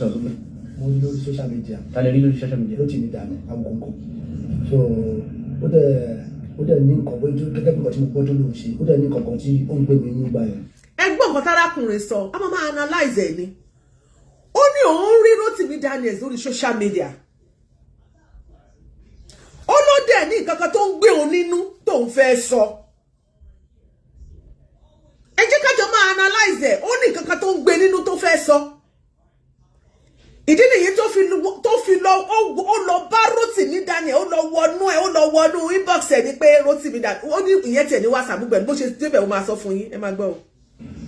Sọ̀rọ̀ sókè. Mo rí lórí social media. Ta lè rí lórí social media? Rotimi Daniel Awikonko. So ó dẹ̀ ní nǹkan bóyá gẹ́gẹ́ bí nǹkan tí mo gbọ́ tó lóun ṣe, ó dẹ̀ ní nǹkan kan tí ó ń gbé mi nígbà yẹn. Ẹ gbọ́ nǹkan tárákùnrin sọ, a máa máa analyze ẹ̀ ni. Ó ní òun rí Rotimi Daniels lórí social media, ó ló dẹ̀ ní nǹkan kan tó ń gbé òun nínú tóun fẹ́ sọ. Ẹ jẹ́ kájọ máa analyze ẹ̀. Ó ní nǹkan kan tó ń gbé nínú tó fẹ́ sọ. Ìdí nìyí tó fi lọ, ó lọ bá Rotimi Daniel, ó lọ wọnú ẹ, ó lọ wọnú inbox ẹ ní pé Rotimi Daniel, ó ní ìyẹn tiẹ̀ ní WhatsApp gbẹ̀lú. Bó ṣe débẹ̀, ó máa sọ fún yín, ẹ máa gbọ́ o.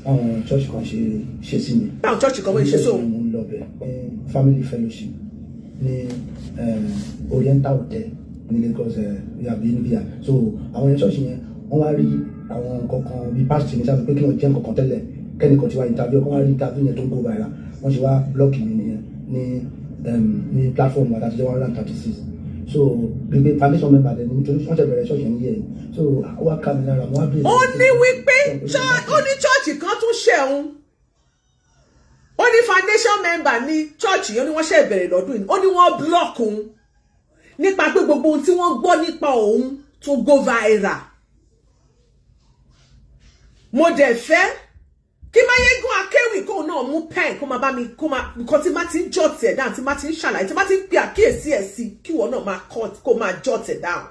Àwọn church kan ṣe sí mi. Báwọn church kan wọ́n ṣe sóun. Mo ń lọ bẹ̀ ní family fellowship ní Oriental Hotel ní Lagos àbí níbíà. So àwọn yẹn, church yẹn, wọ́n wá rí àwọn nǹkan kan bíi past mi sábà pé kí wọ́n jẹ́ nǹkan kan tẹ́lẹ̀, kẹ́nìkan ti wá interview, kí wọ́n wá rí interview yẹn tó ń go viral. Wọ́n ṣe wá block mi nìyẹn ní platform wa láti jẹ́ 136. So gbígbé foundation member dẹ̀ ní, nítorí wọ́n ṣe bẹ̀rẹ̀ church yẹn ní yẹn. So ó wá ká mi lára, mo wá bèèrè. Ó ní wípé ó ní church kan tún ṣẹ̀hún, ó ní foundation member ní church yẹn, ó ní wọ́n ṣe bẹ̀rẹ̀ lọ́dún yìí, ó ní wọ́n block òun nípa pé gbogbo ohun tí wọ́n gbọ́ nípa òun tó go viral. Mo dẹ̀ fẹ́ kí Máyégún Akéwì kóun náà mú pen, kó máa bá mi, kó máa nǹkan tí má ti ń jot ẹ̀ down, tí má ti ń ṣàlàyé, tí má ti ń pe àkíyèsí ẹ̀ sí, kí ìwọ náà máa cut, kó máa jot ẹ̀ down.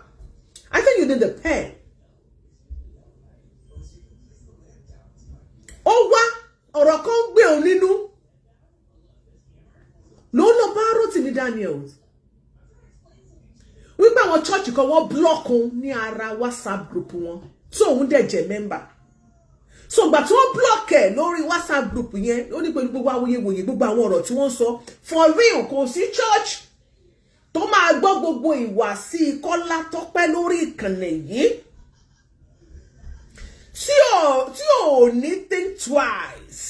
I think you need the pen. Ó wá ọ̀rọ̀ kan ń gbé òun nínú ló ń lọ bá Rotimi Daniels wípé àwọn church kan, wọ́n block òun ní ara WhatsApp group wọn tó òun dẹ̀ jẹ́ member. So ìgbà tí wọ́n block ẹ̀ lórí WhatsApp group yẹn, ó ní pẹ̀lú gbogbo awuyewuye, gbogbo àwọn ọ̀rọ̀ tí wọ́n sọ, for real, kò sí church tó máa gbọ́ gbogbo ìwàsí Kọ́lá Tọ́pẹ́ lórí ìkànnì yìí tí ò ní think twice,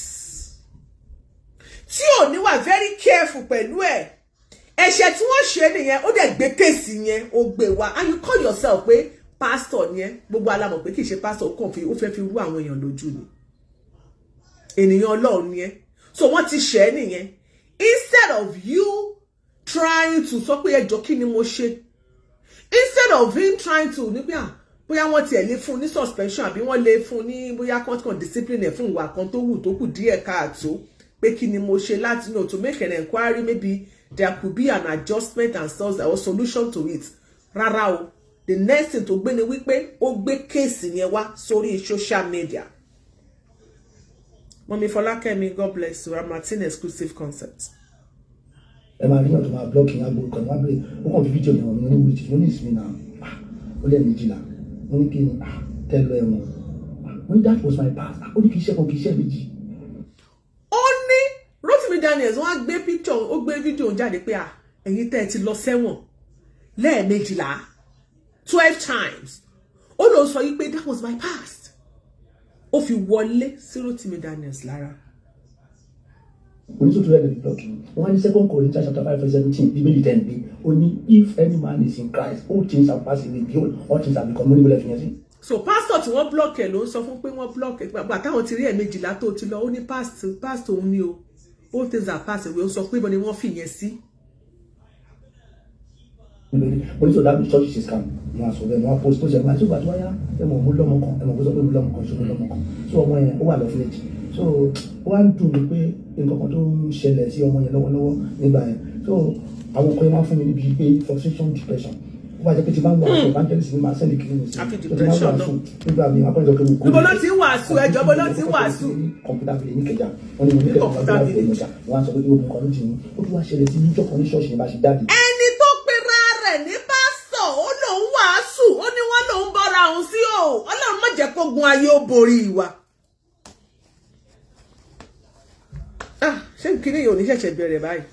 tí ò ní wà very careful pẹ̀lú ẹ̀. Ẹ̀ṣẹ̀ tí wọ́n ṣe nìyẹn. Ó dẹ̀ gbé case yẹn, ó gbé wá, and you call yourself pé pastor ni ẹ. Gbogbo alamọ̀ pé kì í ṣe pastor, ó kàn fi ó fẹ́ fi rú àwọn èèyàn lójú ni. Ènìyàn Ọlọ́run ni ẹ. So wọ́n ti ṣẹ̀ ẹ́ nìyẹn. Instead of you trying to sọ pé, ẹjọ́, kí ni mo ṣe? Instead of him trying to ní pé, ah, bóyá wọ́n tiẹ̀ lè fún un ní suspension, àbí wọ́n lè fún un ní bóyá kàn discipline ẹ̀ fún ìwà kan tó wù tó kù díẹ̀ káàtó, pé kí ni mo ṣe, láti know to make an inquiry, maybe there could be an adjustment and source or solution to it. Rárá o, the next thing tó gbé ni wípé ó gbé case yẹn wá sórí social media. Mummy Fọlákẹ́mi, God bless you. Martin Exclusive Concept. Ẹ máa rí náà tó máa block yẹn, agbórúkọ ni wọ́n á bèrè. Ó kàn fi fídíò yẹn wọ̀n mi ní wíìtì. Mo ní ìsinmi náà. Ah, ó lẹ́ méjìlá. Mo ní kí ni? Ah, tẹ́ lọ ẹ̀wọ̀n. Mo ní that was my past. Ó ní kì í ṣe kan, kì í ṣe méjì. Ó ní Rotimi Daniels, wọ́n á gbé picture, ó gbé fídíò jáde pé, à, ẹ̀yin tẹ́ ẹ ti lọ sẹ́wọ̀n lẹ́ẹ̀mejìlá, 12 times, ó lọ sọ yìí pé that was my past. Ó fi wọlé sí Rotimi Daniels lára. Oníṣòtò rẹ̀ lè fi block mi. Wọ́n ní Second Corinthians chapter 5 verse 17, Bíbélì ten bí ó ní, "If any man is in Christ, all things are passed away; behold, all things are become." Mo ní bọ́lá fi yẹn sí. So pastor tí wọ́n block ẹ̀ ló ń sọ fún pé wọ́n block ẹ̀ gbà táwọn ti rí ẹ̀ẹ̀mejìlá tó ti lọ. Ó ní past òun ni o, all things are passed away. Ó sọ pé ibo ni wọ́n fi yẹn sí. Oníṣòwò that church is a scam. Wọn àṣọ bẹ́ẹ̀, wọn post post ẹ̀ máa tó gbà tó wáyá. Ẹ mọ̀, mo lọ́mọ kan, ẹ mọ̀ kó sọ pé mo lọ́mọ kan, ṣe mo lọ́mọ kan. So ọmọ yẹn, ó wà lọ́fílẹ̀jì. So ó wá ń dùn mí pé nǹkan kan tó ń ṣẹlẹ̀ sí ọmọ yẹn lọ́wọ́lọ́wọ́ nígbà yẹn. So àwọn nǹkan yẹn máa ń fún mi níbi pé frustration, depression. Ó wá jẹ́ pé tí bá ń wà evangelist mi máa send kiri mi sí. Àfi tó ti máa ń depression wàásù nígbà mi, akọ́ni sọ pé mo kú. Níbo ló ti ń wàásù? Ẹjọ́, bó ló ti ń wàásù? Computer Village ní Ìkẹjà. Wọ́n ní mo ní Ní Computer Village. Wọ́n á sọ pé kí ogun kan ló dì ní. Ó tún wá ṣẹlẹ̀ sí níjọ́ kan ní ṣọ́ọ̀ṣì yẹn bá ṣe jáde. Ẹni tó pera rẹ̀ ní pásítọ̀, ó lòun wàásù, ó ní wọ́n lòun bọ́ra òun sí o. Ọlọ́run má jẹ́ kógun ayé ó borí wa. Ah, ṣé kíní yìí ò ní ṣẹ̀ṣẹ̀ bẹ̀rẹ̀ báyìí?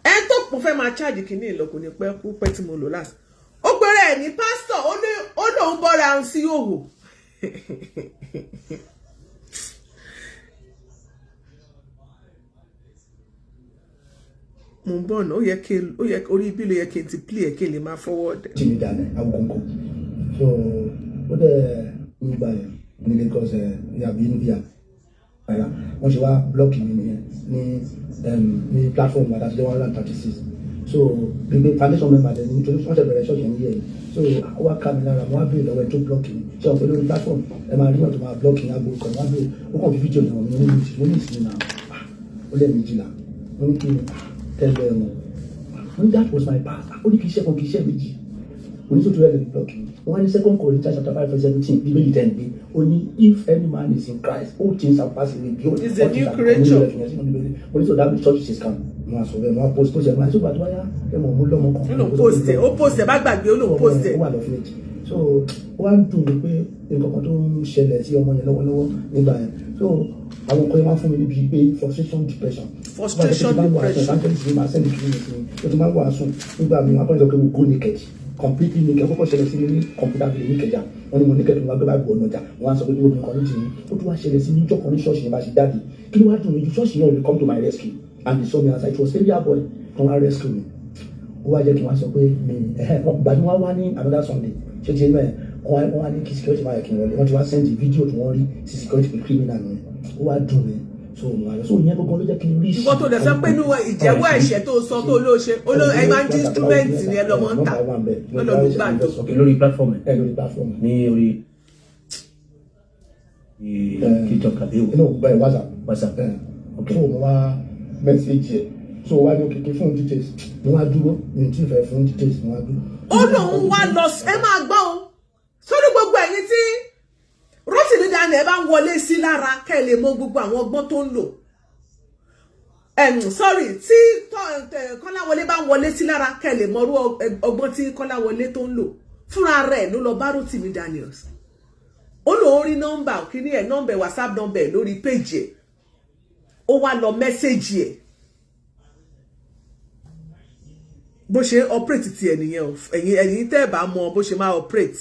Ẹ tó kún fẹ́ máa charge kíní ìlọ́kùn ní pẹ́ kú pẹ́ tí mo lò last. Ó pera ẹ̀ ní pásítọ̀, ó lòun bọ́ra òun sí òhò. Mo ń bọ̀ náà. Ó yẹ orí ibi ló yẹ kí n ti play ẹ̀ kí n lè máa forward ẹ̀. Jimmy Daniel Awikonko. So ó dẹ̀ nígbà yẹn ní Lagos àbí níbíà rárá, wọ́n ṣe wá block mi nìyẹn. ní platform wa láti jẹ́ 136. So gbígbé foundation member dẹ̀ ní, nítorí wọ́n ṣe bẹ̀rẹ̀ ṣọ́ọ̀ṣì yẹn ní yẹn. So ó wá ká mi lára. Mo wá béèrè lọ́wọ́ ẹ tó block mi. Ṣé wọn pé lórí platform, ẹ máa rí wọn tó máa block yín, agbo kan. Wá béèrè, ó kàn fi fídíò yẹn wọ̀n mi ní mo ní ìsinmi náà. Ó lé méjìlá. Mo ní kí ni tẹ́lẹ̀ wọn? Mo ní that was my past. Ó ní kì í ṣe kan, kì í ṣe méjì oníṣòtò rẹ̀ lè block mi. Wọ́n ní 2 Corinthians chapter 5 verse 17, Bíbélì tẹ̀ ń gbé, ó ní if any man is in Christ, all things are passed away, behold, He's a all things new are creature. become new. Oníṣòtò that church is a scam. Wọ́n á sọ bẹ́ẹ̀, wọ́n á post post ẹ̀, wọ́n á sọ gbàdúrà wáyà ẹ̀ mọ̀ mú lọ́mọ kan. Ó lòun post ẹ̀, ó post ẹ̀, bá gbàgbé, ó lòun post ẹ̀. Ó wà lọ́fíìnì. So ó wá ń dùn mí pé nǹkan kan tó ń ṣẹlẹ̀ sí ọmọ yẹn lọ́wọ́lọ́wọ́ nígbà yẹn. So àwọn nǹkan yẹn máa ń fún mi níbi pé frustration, depression. Frustration, depression. Evangelist mi máa send kiri mi sí mi. Ó ti máa ń wàásù nígbà mi, wọn akọ́ni sọ pé mo go naked, completely naked. Kọ́kọ́ ṣẹlẹ̀ sí mi ní computer village ní Ìkẹjà. Wọ́n ní mo naked, mo wá gbé báàgì ọ̀nà ọjà. Wọ́n á sọ pé bí obìnrin kan ló ti ní. Ó tún wá ṣẹlẹ̀ sí mi níjọ́ kan ní ṣọ́ọ̀ṣì yẹn bá ṣe jáde. Kí ló wá dùn mí ju, ṣọ́ọ̀ṣì yẹn ò lè come to my rescue and they saw me outside. It was area boy kan wá rescue mi. Ó wá jẹ́ kí wọ́n sọ pé mi ẹ̀hẹ́ gbà tí wọ́n wá ní another Sunday, ṣé ti ẹ̀ wọ́n wá ní kí security máa yẹ kí n wọlé. Wọ́n ti wá send video tí wọ́n rí sí security pé criminal ni. Ó wá dùn mí. So mo wá lọ, so ìyẹn gbogbo ló jẹ́ kí n rí. Ìwọ tó lè sọ pé inú ìjẹ́wọ́ ẹ̀ṣẹ̀ tó sọ tó ló ṣe, ó ló ẹ máa ń jí instrument ni ẹ lọ́mọ ń tà, ó lọ lù gbàǹjo. Lórí platform ẹ? Ẹ lórí platform. Ní orí TikTok àbí Inú bẹ́ẹ̀, WhatsApp. WhatsApp. Ẹ. Ok. So mo wá message ẹ, so wá ní òkèké fún details. Mo wá dúró, mi ò tí ì fẹ́ fún details, mo wá dúró. Ó lóun wá lọ. Ẹ máa gbọ́ o, sórí gbogbo ẹ̀yin tí Rótìmí Daniel bá ń wọlé sí lára, kẹ́ ẹ lè mọ gbogbo àwọn ọgbọ́n tó ń lò. Sorry, tí Kọ́láwọlé bá ń wọlé sí lára, kẹ́ ẹ lè mọ irú ọgbọ́n tí Kọ́láwọlé tó ń lò. Fúnra rẹ̀ ló lọ bá Rótìmí Daniels. Ó lóun rí nọ́mbà kíní ẹ̀, nọ́mbà WhatsApp, nọ́mbà ẹ̀ lórí péjì ẹ̀. Ó wá lọ message ẹ̀. Bó ṣe operate tiẹ̀ nìyẹn o. Ẹ̀yin tẹ́ ẹ̀ bá mọ bó ṣe máa operate.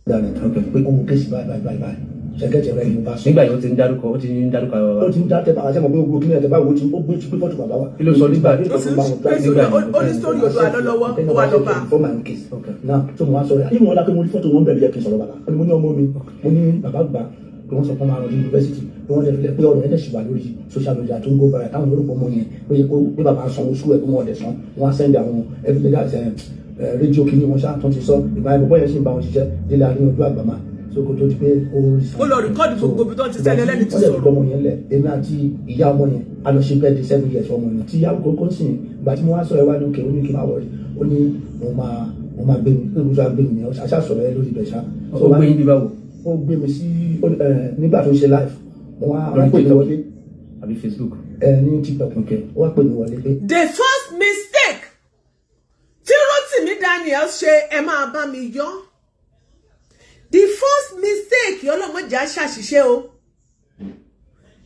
Daniel pé òun case báyìí báyìí báyìí báyìí, ṣẹkẹtì rẹ ni mo bá sọ. Nígbà yìí, ó ti ń dárúkọ, ó ti ń dárúkọ. Ó ti ń dá tẹ bàbá sẹ́mo pé gbogbo kíni ẹ̀ tẹ báwo, ó ti ó gbé ti gbé fọ́tò bàbá wa. Kí ló sọ nígbà? Ó ti ó ní story Olúwa lọ́wọ́, ó wá lọ bá. For my own case. Okay. Now, so mo wá sọ ìmọ̀ ọ̀la pé mo rí fọ́tò wọn bẹ̀rẹ̀, jẹ́ kí n sọ̀rọ̀ bàbá. Ó ní mo ní ọmọ mi, mo ní bàbá gbà pé wọ́n sọ fún ọmọ àwọn yunifásitì pé wọ́n lè fi pé ọ̀rọ̀ yẹn dẹ̀ sì wà lórí social media tó ń go viral, táwọn olórúkọ ọmọ yẹn pé bàbá sanwó sùn ẹ̀, pé wọ́n ọ̀dẹ̀ san. Wọ́n á send àwọn evidence rédíò kìíní wọn ṣáà tó ti sọ ìgbà yẹn, bọ́bọ́ yẹn sì ń bá wọn ṣiṣẹ́ délé àríyànjú àgbàmá. So kó tó di pé ó rí Ó lọ record gbogbo ibi tó ti sẹ́ni ẹlẹ́ni ti wọ́n dẹ̀ sọ̀rọ̀. gbọ́ ọmọ yẹn lẹ̀. Èmi àti ìyá ọmọ yẹn a lọ ṣe birthday 7 years ọmọ yẹn tí ìyá kókó sì. Ìgbà tí mo wá sọ ẹ wá ní òkè, ó ní kí n má worry, ó ní mo máa gbé mi, pé mo ṣáà gbé mi ní aṣá sọ̀rọ̀ ẹ lórí ibẹ̀ ṣá. Ó gbé yín bí báwo? Ó gbé mi sí nígbà tó ń ṣe live, mo wá Lórí wọ́n pè mí TikTok? wọlé. Àbí Facebook? Ẹ ní TikTok. Okay. Ó wá pè mí wọlé pé The first mistake tí Rótìmí Daniel ṣe, ẹ máa bá mi yọ. The first mistake, ọlọ́mọdé á ṣàṣìṣe o,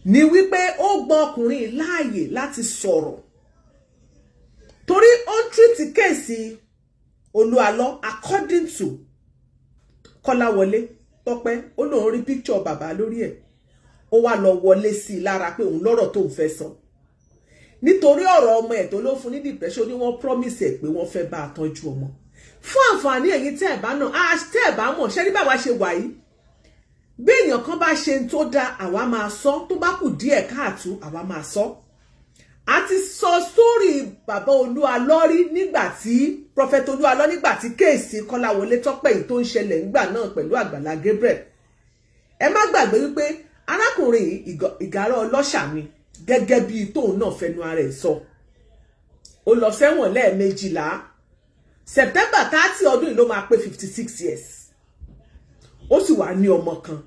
ni wípé ó gbọ́ ọkùnrin láàyè láti sọ̀rọ̀, torí ó ń treat case Olúalọ́ according to Kọ́láwọlé Tọ́pẹ́. Ó lóun rí picture bàbá lórí ẹ̀, ó wá lọ wọlé sí i lára pé òun lọ́rọ̀ tóun fẹ́ sọ nítorí ọ̀rọ̀ ọmọ ẹ̀ tó ló fún ní depression. Ní wọ́n promise ẹ̀ pé wọ́n fẹ́ bá a tọ́jú ọmọ. Fún àǹfààní ẹ̀yin tẹ́ ẹ̀ bá náà, tẹ́ ẹ̀ bá mọ̀, ṣé ní báwa ṣe wà yìí, bí èèyàn kan bá ṣe tó dáa, àwa máa sọ. Tó bá kù díẹ̀ káàtó, àwa máa sọ. A ti sọ sórí bàbá Olúalọ́ rí nígbà tí Prophet Olúalọ́, nígbà tí case Kọ́láwọlé Tọ́pẹ́ yìí tó ń ṣẹlẹ̀ nígbà náà pẹ̀lú Àgbàlá Gabriel. Ẹ má gbàgbé wípé arákùnrin yìí, ìgárá ọlọ́ṣà ni, gẹ́gẹ́ bí tóun náà fẹnu ara ẹ̀ sọ. Ó lọ sẹ́wọ̀n lẹ́ẹ̀mejìlá. September 30 ọdún yìí ló máa pé 56 years. Ó sì wà ní ọmọ kan.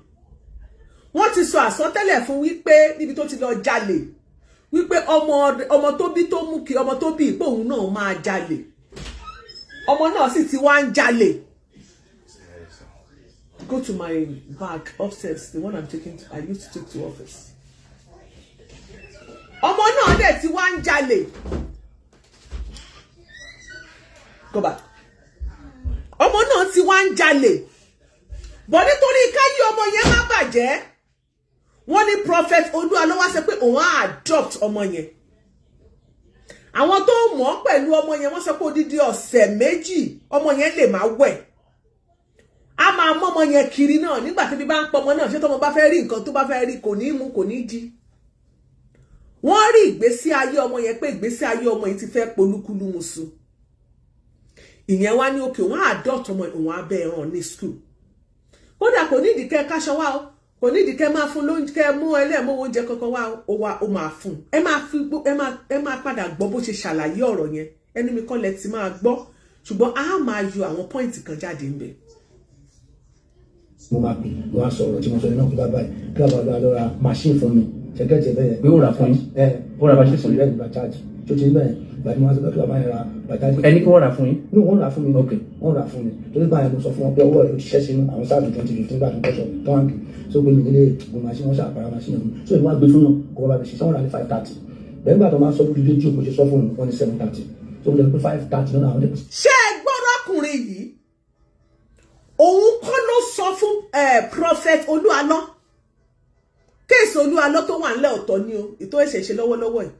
Wọ́n ti sọ àsọtẹ́lẹ̀ fún wípé níbi tó ti lọ jalè, wípé ọmọ tó bí, tó mú kí ọmọ tó bí pé òun náà máa jalè. Ọmọ náà sì ti wá ń jalè. Go to my bag upstairs, the one I'm taking to, I used to take to office. Ọmọ náà dẹ̀ ti wá ń jalè. Go back. Ọmọ náà ti wá ń jalè bọ̀ nítorí káyé ọmọ yẹn má bàjẹ́, wọ́n ní Prophet Olúalọ́ wá sọ pé òun á adopt ọmọ yẹn. Àwọn tó mọ̀ ọ́ pẹ̀lú ọmọ yẹn, wọ́n sọ pé odidi ọ̀sẹ̀ 2 ọmọ yẹn lè máa wẹ̀. A Máa mọ́mọ yẹn kiri náà nígbà tí bí bá ń pọmọ náà. Ṣé tọmọ bá fẹ́ rí nǹkan tó bá fẹ́ rí, kò ní í mú, kò ní í jí. Wọ́n rí ìgbésí ayé ọmọ yẹn pé ìgbésí ayé ọmọ yìí ti fẹ́ polúkúlùmùsù. Ìyẹn wá ní òkè wọ́n adopt ọmọ òun abẹ́ ẹ̀ràn ní school. Kódà kò nídìí kẹ́ káṣọ wá o, kò nídìí kẹ́ máa fún lóúnjẹ, kẹ́ mú ẹlẹ́mú oúnjẹ kankan wá o, wá ó máa fún. Ẹ máa fi ẹ máa padà gbọ́ bó ṣe ṣàlàyé ọ̀rọ̀ yẹn. Ẹnu mi kọ́ lẹ ti máa gbọ́, ṣùgbọ́n a máa yọ àwọn point kan jáde ńbẹ̀. Mo máa pè, mo máa sọ̀rọ̀ tí mo sọ yẹn náà kí bá báyìí, kí bàbá lọ ra machine fún mi. Ṣẹgẹ́tì ẹ̀ bẹ́yẹn? Pé ó rà fún yín? Ẹ. Ó ra machine fún yín? Bẹ́ẹ̀ ni, Bajaj tó ti ń bẹ́ẹ̀. Ìgbà tí mo wá sọ pé kí bàbá yẹn ra Bajaj. Ẹni kí wọ́n rà fún yín? Ní wọ́n rà fún mi. Ok. Wọ́n rà fún mi torí báyìí mo sọ fún wọn pé ọwọ́ rẹ̀ ó ti ṣẹ́ sínú àwọn sáàbì 2015 gbà tó ń kọ́ṣọ́ tó wà ń kì so pé mi nílé gun machine. Wọ́n ṣàpàrà machine fún mi, so èmi wá gbé fún wọn kó wọ́n bá mi ṣe. Sọ́wọ́n rà ní 530. Bẹ́ẹ̀ nígbà tó máa sọ lórí rédíò, mo ṣe sọ fún wọn ní 7:30, so mo lè pé 5:30 náà àwọn dẹ̀. Ṣé ẹ gbọ́dọ̀ ọkùnrin yìí, òun kọ́ ló sọ fún Prophet Olúalọ́? Case Olúalọ́ tó wà nílẹ̀ ọ̀tọ̀ ni o. Ìtò ẹ̀ṣẹ̀ ṣe lọ́wọ́lọ́wọ́ ẹ̀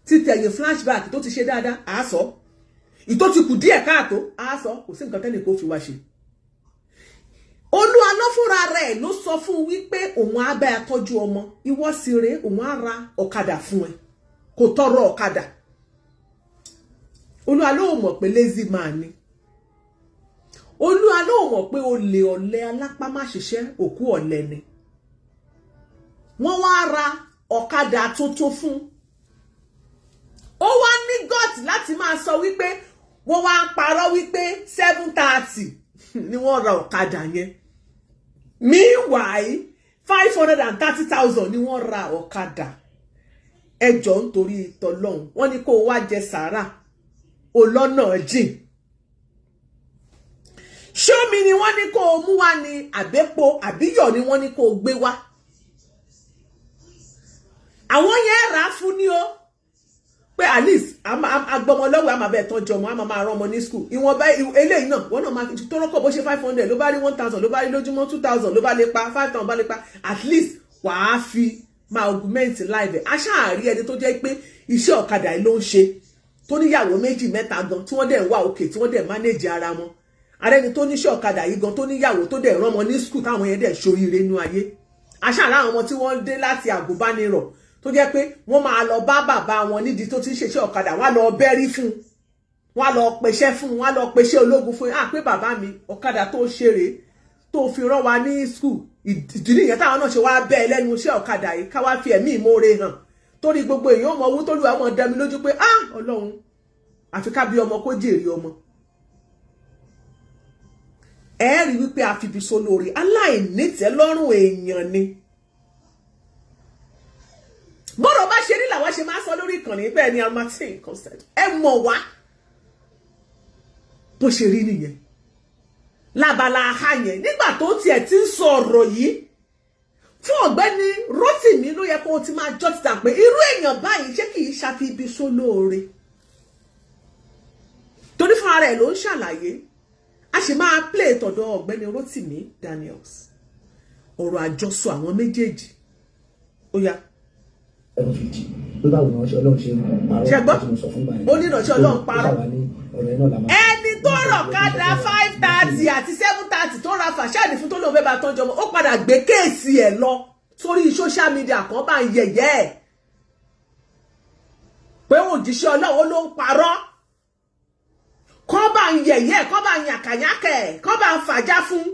ti tẹ̀yìn flashback tó ti ṣe dáadáa, àá sọ. Ìtò ti kù díẹ̀ káàtó, àá sọ. Kò sí nǹkan tẹ́nì kó fi wá ṣe. Olúalọ́ fúnra rẹ̀ ló sọ fún wípé òun á bá ẹ tọ́jú ọmọ, ìwọ sì rèé, òun á ra ọ̀kadà fún ẹ. Kò tọrọ ọ̀kadà. Olúalọ́ ò mọ̀ pé lazy man ni. Olúalọ́ ò mọ̀ pé olè, ọ̀lẹ, alápá má ṣiṣẹ́, òkú ọ̀lẹ ni. Wọ́n wá ra ọ̀kadà tuntun fún. Ó wá ní gut láti máa sọ wípé wọ́n wá ń parọ́ wípé 7:30 ni wọ́n ra ọ̀kadà yẹn. Meanwhile, 530,000 ni wọ́n ra ọ̀kadà. Ẹjọ́, nítorí tọlọ́hun, wọ́n ní kó o wá jẹ sàárà olọ́nà jìn. Ṣómi ni wọ́n ní kó o mú wá ní àbẹ́pọ̀, àbíyọ̀ ni wọ́n ní kó o gbé wá? Àwọn yẹn rà á fún ní o pé at least agbọmọlọ́wọ́, a máa bẹ́ẹ̀ tọ́jú ọmọ, a máa máa rán ọmọ ní school. Ìwọ̀nba eléyìí náà, wọ́n náà máa fi tọ́rọ́kọ̀. Bó ṣe 500 ló bá rí, 1,000 ló bá rí lójúmọ́, 2,000 ló bá lè pa, 5,000 bá lè pa, at least wàá fi máa augment life ẹ̀. Aṣáàrí ẹni tó jẹ́ pé iṣẹ́ ọ̀kadà yìí ló ń ṣe, tó níyàwó méjì mẹ́ta gan, tí wọ́n dẹ̀ ń wá òkè, tí wọ́n dẹ̀ manage ara wọn. Arẹni tó níṣẹ́ ọ̀kadà yìí gan, tó níyàwó, tó dẹ̀ rán ọmọ ní school, táwọn yẹn dẹ̀ ṣoríire nú ayé. Aṣáàrí àwọn ọmọ tí wọ́n dé láti àgùnbánirọ̀, tó jẹ́ pé wọ́n máa lọ bá bàbá wọn nídìí tó ti ń ṣiṣẹ́ ọ̀kadà, wọ́n á lọ bẹ́rí fún, wọ́n á lọ pèsè fún, wọ́n á lọ pèsè ológun fún un pé bàbá mi, ọ̀kadà tó ṣeré tó fi rán wa ní school, ìdí nìyẹn táwọn náà ṣe wá bẹ́ẹ̀ lẹ́nu iṣẹ́ ọ̀kadà yìí, ká wá fi ẹ̀mí ìmoore hàn. Torí gbogbo èèyàn mọ owó tó lù àwọn dá mi lójú pé ah, Ọlọ́run, àfi ká bí ọmọ kó jèrè ọmọ. Ẹ rí wípé àfibisólóore aláìnítẹ́lọ́rùn èèyàn ni. Bọ́rọ̀ bá ṣe rí làwọn ṣe máa sọ lórí ìkànnì. Bẹ́ẹ̀ ni, Almartin concert, ẹ mọ̀ wá bó ṣe rí nìyẹn lábala aha yẹn. Nígbà tó tiẹ̀ ti ń sọ ọ̀rọ̀ yìí fún ọ̀gbẹ́ni Rótìmí, ló yẹ kó o ti máa jọ́ títà pé irú èèyàn báyìí, ṣé kì í ṣàfihàn sólóore? Torí fúnra rẹ̀ ló ń ṣàlàyé. A sì máa play tọ̀dọ̀ ọ̀gbẹ́ni Rótìmí Daniels, ọ̀rọ̀ àjọsọ àwọn méjèèjì. Ó yá. 750 pé báwo ni wọ́n ṣe Ọlọ́run ṣe ń parọ́? Ṣé gbọ́? Tí mo sọ fún gbà yẹn. Ó ní ìránṣẹ́ Ọlọ́run parọ́. Ó ṣàwà ní ọ̀rọ̀ yẹn náà la máa. Ẹni tó rọ̀ kádà 5:30 àti 7:30, tó ra fàṣáàdì fún, tó lóun fẹ́ bá tọ́jú ọmọ, ó padà gbé case ẹ̀ lọ sórí social media kan, bá ń yẹ̀yẹ́ ẹ̀ pé òjíṣẹ́ Ọlọ́run ló ń parọ́, kọ́ bá ń yẹ̀yẹ́, kọ́ bá ń yàkàyàkẹ̀, kọ́ bá ń fàjá fún.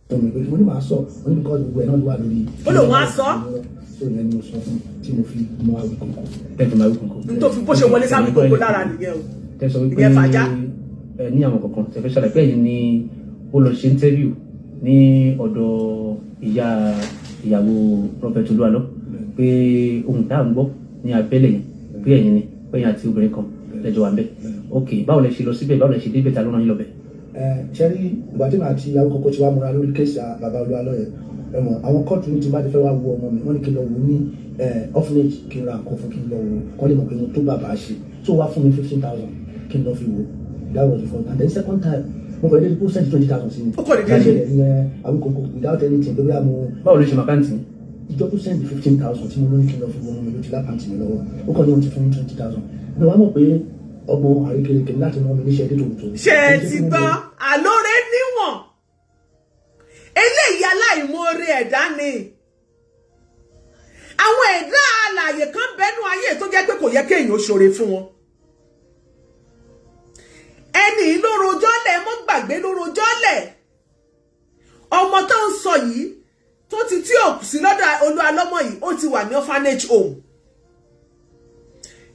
Tó mi pé mo ní màá sọ, mo ní because gbogbo ẹ̀ náà ló wà lórí. Ó lóun á sọ. So ìyẹn ni mo sọ fún tí mo fi mọ Awikonko. Tẹ́ fi máa Awikonko. N tó fi bó ṣe wọlé sáwíkòkò lára nìyẹn o. Tẹ́ sọ wípé Ìyẹn fàjá. Ẹ ní àwọn kankan tẹ́ fẹ́ ṣàlàyé pé ẹ̀yin ni ó lọ ṣe interview ní ọ̀dọ̀ ìyá ìyàwó Prophet Olúalọ́, pé ohun tá à ń gbọ́ ní abẹ́lẹ̀ yẹn, pé ẹ̀yin ni, pé ẹ̀yin àti obìnrin kan lẹ́jọ́ wà ń bẹ̀. Ok, báwo lẹ ṣe lọ síbẹ̀? Báwo lẹ ṣe débẹ̀? Ta ló rán yín lọ bẹ̀? Ẹ ṣe rí, ìgbà tí màá ti Awikonko ti wá múra lórí case bàbá Olúalọ́ yẹn, ẹ mọ̀ àwọn kóòtù ní tí bá ti fẹ́ wá wo ọmọ mi, wọ́n ní kí n lọ wò ní orphanage, kí n ra nǹkan fún, kí n lọ wò, kọ́ lè mọ̀ pé mo tó bàbá ṣe. Tó wá fún mi 15,000 kí n lọ fi wò. That was the first. And then second time, mo kọ̀ déédéé kó send 20,000 sí mi. Ó kọ̀ déédéé ni. Láṣẹ ní Awikonko without anything lórí àmọ́. Báwo ló ṣe máa káǹtì? Ìjọ tó send 15,000 tí mo lóní kí n lọ fi wọ́n mi ló ti l'account mi lọ́wọ́. Ó kàn ní òun ti fún mi 20,000. Mi wàá mọ̀ pé ọgbọ́n àrékèrèké ní láti rán mi níṣẹ́ dé tòótọ́. Ṣe é ti gbọ́? Àlóore níwọ̀n. Eléyìí, aláìmoore ẹ̀dá ni. Àwọn ẹ̀dá alààyè kan bẹnu ayé tó jẹ́ pé kò yẹ kéèyàn ó ṣoore fún wọn. Ẹni ló rojọ́ lẹ̀, mọ́ gbàgbé, ló rojọ́ lẹ̀. Ọmọ tó ń sọ yìí tó ti tí ò sí lọ́dọ̀ Olúalọ́mọ yìí, ó ti wà ní orphanage home.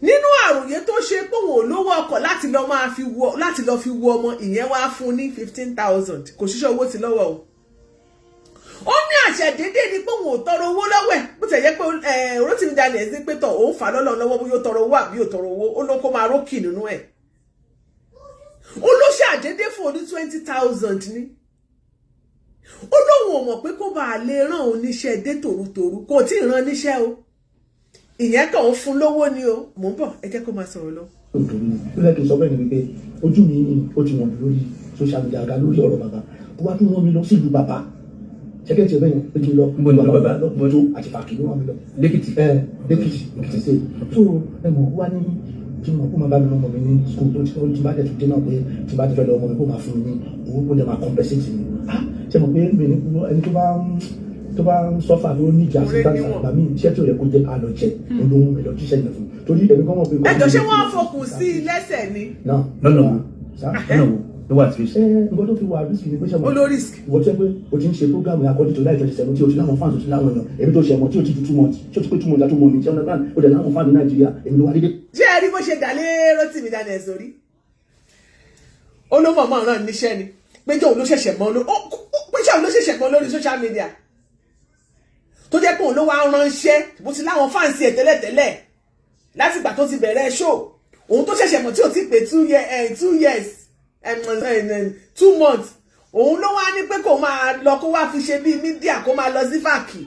Nínú àròyé tó ṣe pé òun ò lówó ọkọ̀ láti lọ máa fi wo, láti lọ fi wo ọmọ, ìyẹn wá fún ní 15,000. Kò ṣiṣẹ́ owó ti lọ́wọ́ o. Ó ní àṣẹ déédéé ni pé òun ò tọrọ owó lọ́wọ́ ẹ̀. Bó ti yẹ pé Rotimi Daniels ní pé tọ̀ òun fà lọ́lọ́ lọ́wọ́, bóyá ó tọrọ owó àbí ò tọrọ owó, ó ló kó máa rókì nínú ẹ̀. Ó ló ṣàdédé fún oní 20,000 ní. Ó lóun ò mọ̀ pé kó bàa lè rán òun níṣẹ́ dé tòrutòru. Kò tí ì rán níṣẹ́ o, ìyẹn kàn ń fún lówó ni o. Mò ń bọ̀, ẹ jẹ́ kó máa sọ̀rọ̀ lọ. Ó fẹ́ kí n sọ bẹ́ẹ̀ ni wípé ojú mi ó ti wọ̀n lórí social media ga lórí ọ̀rọ̀ bàbá. Ó wá tún rán mi lọ sílùú bàbá ṣẹ́kẹ́tì ẹ̀ bẹ́yẹn pé kí n lọ. Níbo ni ìlú bàbá? Lọ́pọ̀ àti fàkì ló rán mi lọ. Lẹ́kìtì. Ẹ lẹ́kìtì, Èkìtì State. So ẹ mọ̀, wá ní kí n mọ̀ kó máa bá mi lọ́mọ mi ní school tó ti bá dẹ̀ tún dé náà, pé tí bá ti fẹ́ lọ ọmọ mi, kó máa fún mi ní owó, kó dẹ̀ máa compensate mi. Ah, ṣe mọ̀ pé mi ní ẹni tó bá ń suffer ló ní ìjà assistance àgbà míì, iṣẹ́ tí ò yẹ kó jẹ́ àlọ́ jẹ́ olóhùn mi lọ jíṣẹ́ yẹn fún, torí èmi kọ́ mọ̀ pé. Ẹ jọ, ṣé wọ́n fokùn sí i lẹ́sẹ̀ ni? Náà. Lọ́nà wo? Lọ́nà wo ló wà tí ó ṣe? Ṣé nǹkan tó fi wà risk ni pé ṣe mọ̀ Ó ló risk. Ìwọ tó yẹ pé o ti ń ṣe program yẹn according to láì 2017, o ti láwọn fans, o ti láwọn èèyàn. Èmi tó ṣe mọ̀ tí o ti ju 2 months, tí o ti pé 2 months àti mọ̀ mi ṣe understand, o dẹ̀ láwọn fans ní Nàìjíríà, èmi ló wá dédé. Ṣé ẹ rí bó ṣe dà lé Rotimi Daniels sórí? Ó ló mọ̀ mọ́ ràn níṣẹ́ ni, pé jẹ́ òun ló ṣẹ̀ṣẹ̀ mọ́ lórí, pé ṣé òun ló ṣẹ̀ṣẹ̀ mọ́ lórí social media, tó jẹ́ pé òun ló wá ránṣẹ́, bó ti láwọn fans ẹ̀ tẹ́lẹ̀tẹ́lẹ̀ látìgbà tó ti bẹ̀rẹ̀ show. Òun tó ṣẹ̀ṣẹ̀ mọ̀ tí ò ti pé 2 years, 2 months, òun ló wá ní pé kó máa lọ, kó wá fi ṣe bíi media, kó máa lọ sí fàkì.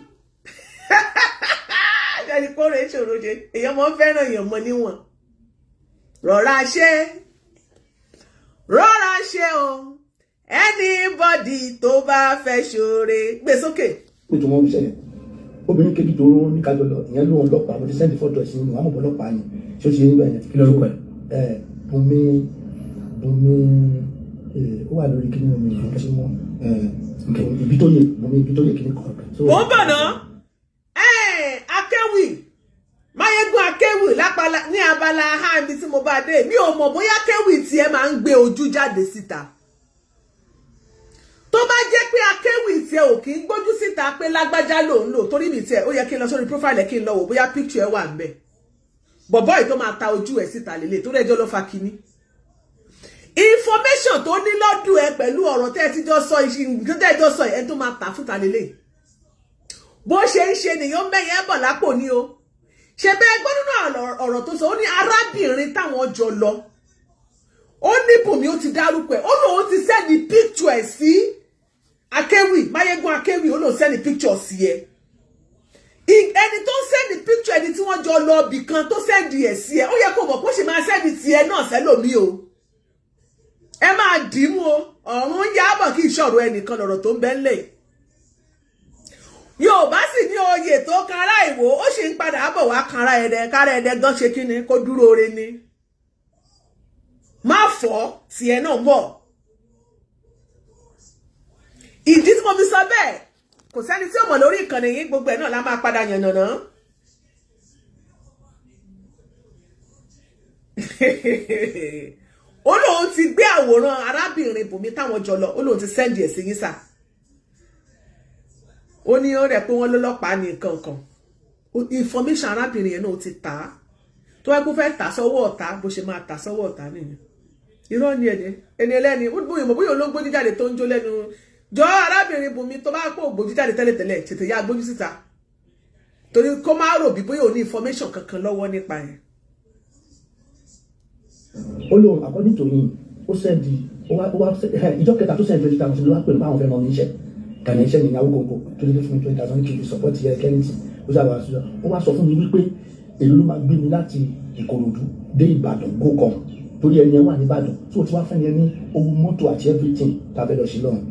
Ẹni kó rèé ṣòro ṣe, èèyàn mọ́ fẹ́ràn èèyàn mọ́ níwọ̀n. Rọra ṣe, rọra ṣe o. Anybody tó bá fẹ́ ṣoore, gbé sókè. Pé tó wọ́n ń ṣẹlẹ̀, obìnrin kejì tó ní kájọ lọ, ìyẹn ló ń lọ́pàá. Mo ti send fọ́tò ẹ̀ sí inú àmọ̀ ọlọ́pàá yẹn. Ṣé ó ti yé nígbà yẹn? Kí lorúkọ ẹ̀? Ẹ Bùnmi, Bùnmi, ó wà lórí kíní omi ìrántí mọ́ Ìbítóyè, Bùnmi Ìbítóyè kíní kan. Mò ń bọ̀ ná. Akéwì Máyégún, akéwì lápala ní abala ha ibi tí mo bá dé, mi ò mọ̀ bóyá akéwì tiẹ̀ máa ń gbé ojú jáde síta. Tó bá jẹ́ pé akéwì tiẹ̀ ò kí ń gbójú síta pé lágbájá lòún lò, torí mi tiẹ̀ ó yẹ kí n lọ sórí profile ẹ̀, kí n lọ wò bóyá picture ẹ̀ wà ń bẹ̀. Bọ̀bọ́ yìí tó máa ta ojú ẹ̀ síta lélẹ̀, torí ẹjọ́ ló fa kinní information tó ní lọ́dún ẹ pẹ̀lú ọ̀rọ̀ tẹ́ ẹ ti jọ sọ, nǹkan tẹ́ ẹ jọ sọ ẹ, tó máa tà fúta lélẹ̀. Bó ṣe ń ṣe nìyẹn, mẹ́yẹn bọ̀ lápò ní o. Ṣe bẹ́ẹ̀ gbọ́ nínú ọ̀rọ̀ tó sọ, ó ní arábìnrin táwọn jọ lọ, ó ní Bùnmi, ó ti dárúkọ ẹ̀, ó lóun ti send picture ẹ̀ sí akéwì Máyégún. Akéwì, ó lóun send picture sí ẹ. Ẹni tó ń send picture ẹni tí wọ́n jọ lọ ibì kan, tó send ẹ̀ sí ẹ, ó yẹ kó mọ̀ kó sì máa send tiẹ̀ náà sẹ́lòmí o. Ẹ máa dì í mú o. Ọ̀run yábọ̀ kí ìṣòro ẹnìkan lọ̀rọ̀ tó ń bẹ́ ńlẹ̀. Yorùbá sì ní oyè tó kanra Ìwò, ó sì ń padà bọ̀ wá kanra Ẹdẹ. Kára Ẹdẹ gan ṣe kí ni kó dúró re ni má fọ́ tiẹ̀ náà ń bọ̀. Ìdí tí mo fi sọ bẹ́ẹ̀, kò sẹ́ni tí ó mọ̀ lórí ìkànnì yìí. Gbogbo ẹ̀ náà la máa padà yànnàná. Ó lóun ti gbé àwòrán arábìnrin Bùnmi táwọn jọ lọ, ó lóun ti send ẹ̀ sí yín sà. Ó ní ó rẹ̀ pé wọ́n lọ́lọ́pàá ní nǹkan kan. Information arábìnrin yẹn náà, ó ti tà á. Tó wáá kó fẹ́ tà sọ́wọ́ ọ̀tá, bó ṣe máa tà sọ́wọ́ ọ̀tá nìyẹn. Irọ́ ni. Ẹ̀dẹ̀ ẹni ẹlẹ́ni bóyá mọ̀ bóyá olóńgbójú jáde tó ń jó lẹ́nu jọ. Arábìnrin Bùnmi, tó bá kó gbójú jáde tẹ́lẹ̀tẹ́lẹ̀, tètè yá gbójú síta, torí kó má rò bí bóyá ò ní information kankan lọ́wọ́ nípa yẹn. Ó lóun, according to him, ó send, ó wá ìjọ kẹta tó send 20,000 ló wá pè ní báwọn fẹ́ rán mi iṣẹ́ kàní iṣẹ́ ní Awíkonko tó lè fún mi 20,000 kí n fi support yẹ kẹ́rìntì. Ó sábà sọ, ó wá sọ fún mi wípé èló ló máa gbé mi láti Ìkòròdú dé Ìbàdàn, go come. Torí ẹni yẹn wà nìbàdàn, tó ti wá fẹ́ yẹn ní owó mọ́tò àti everything tàbí lọ sí lọ́run.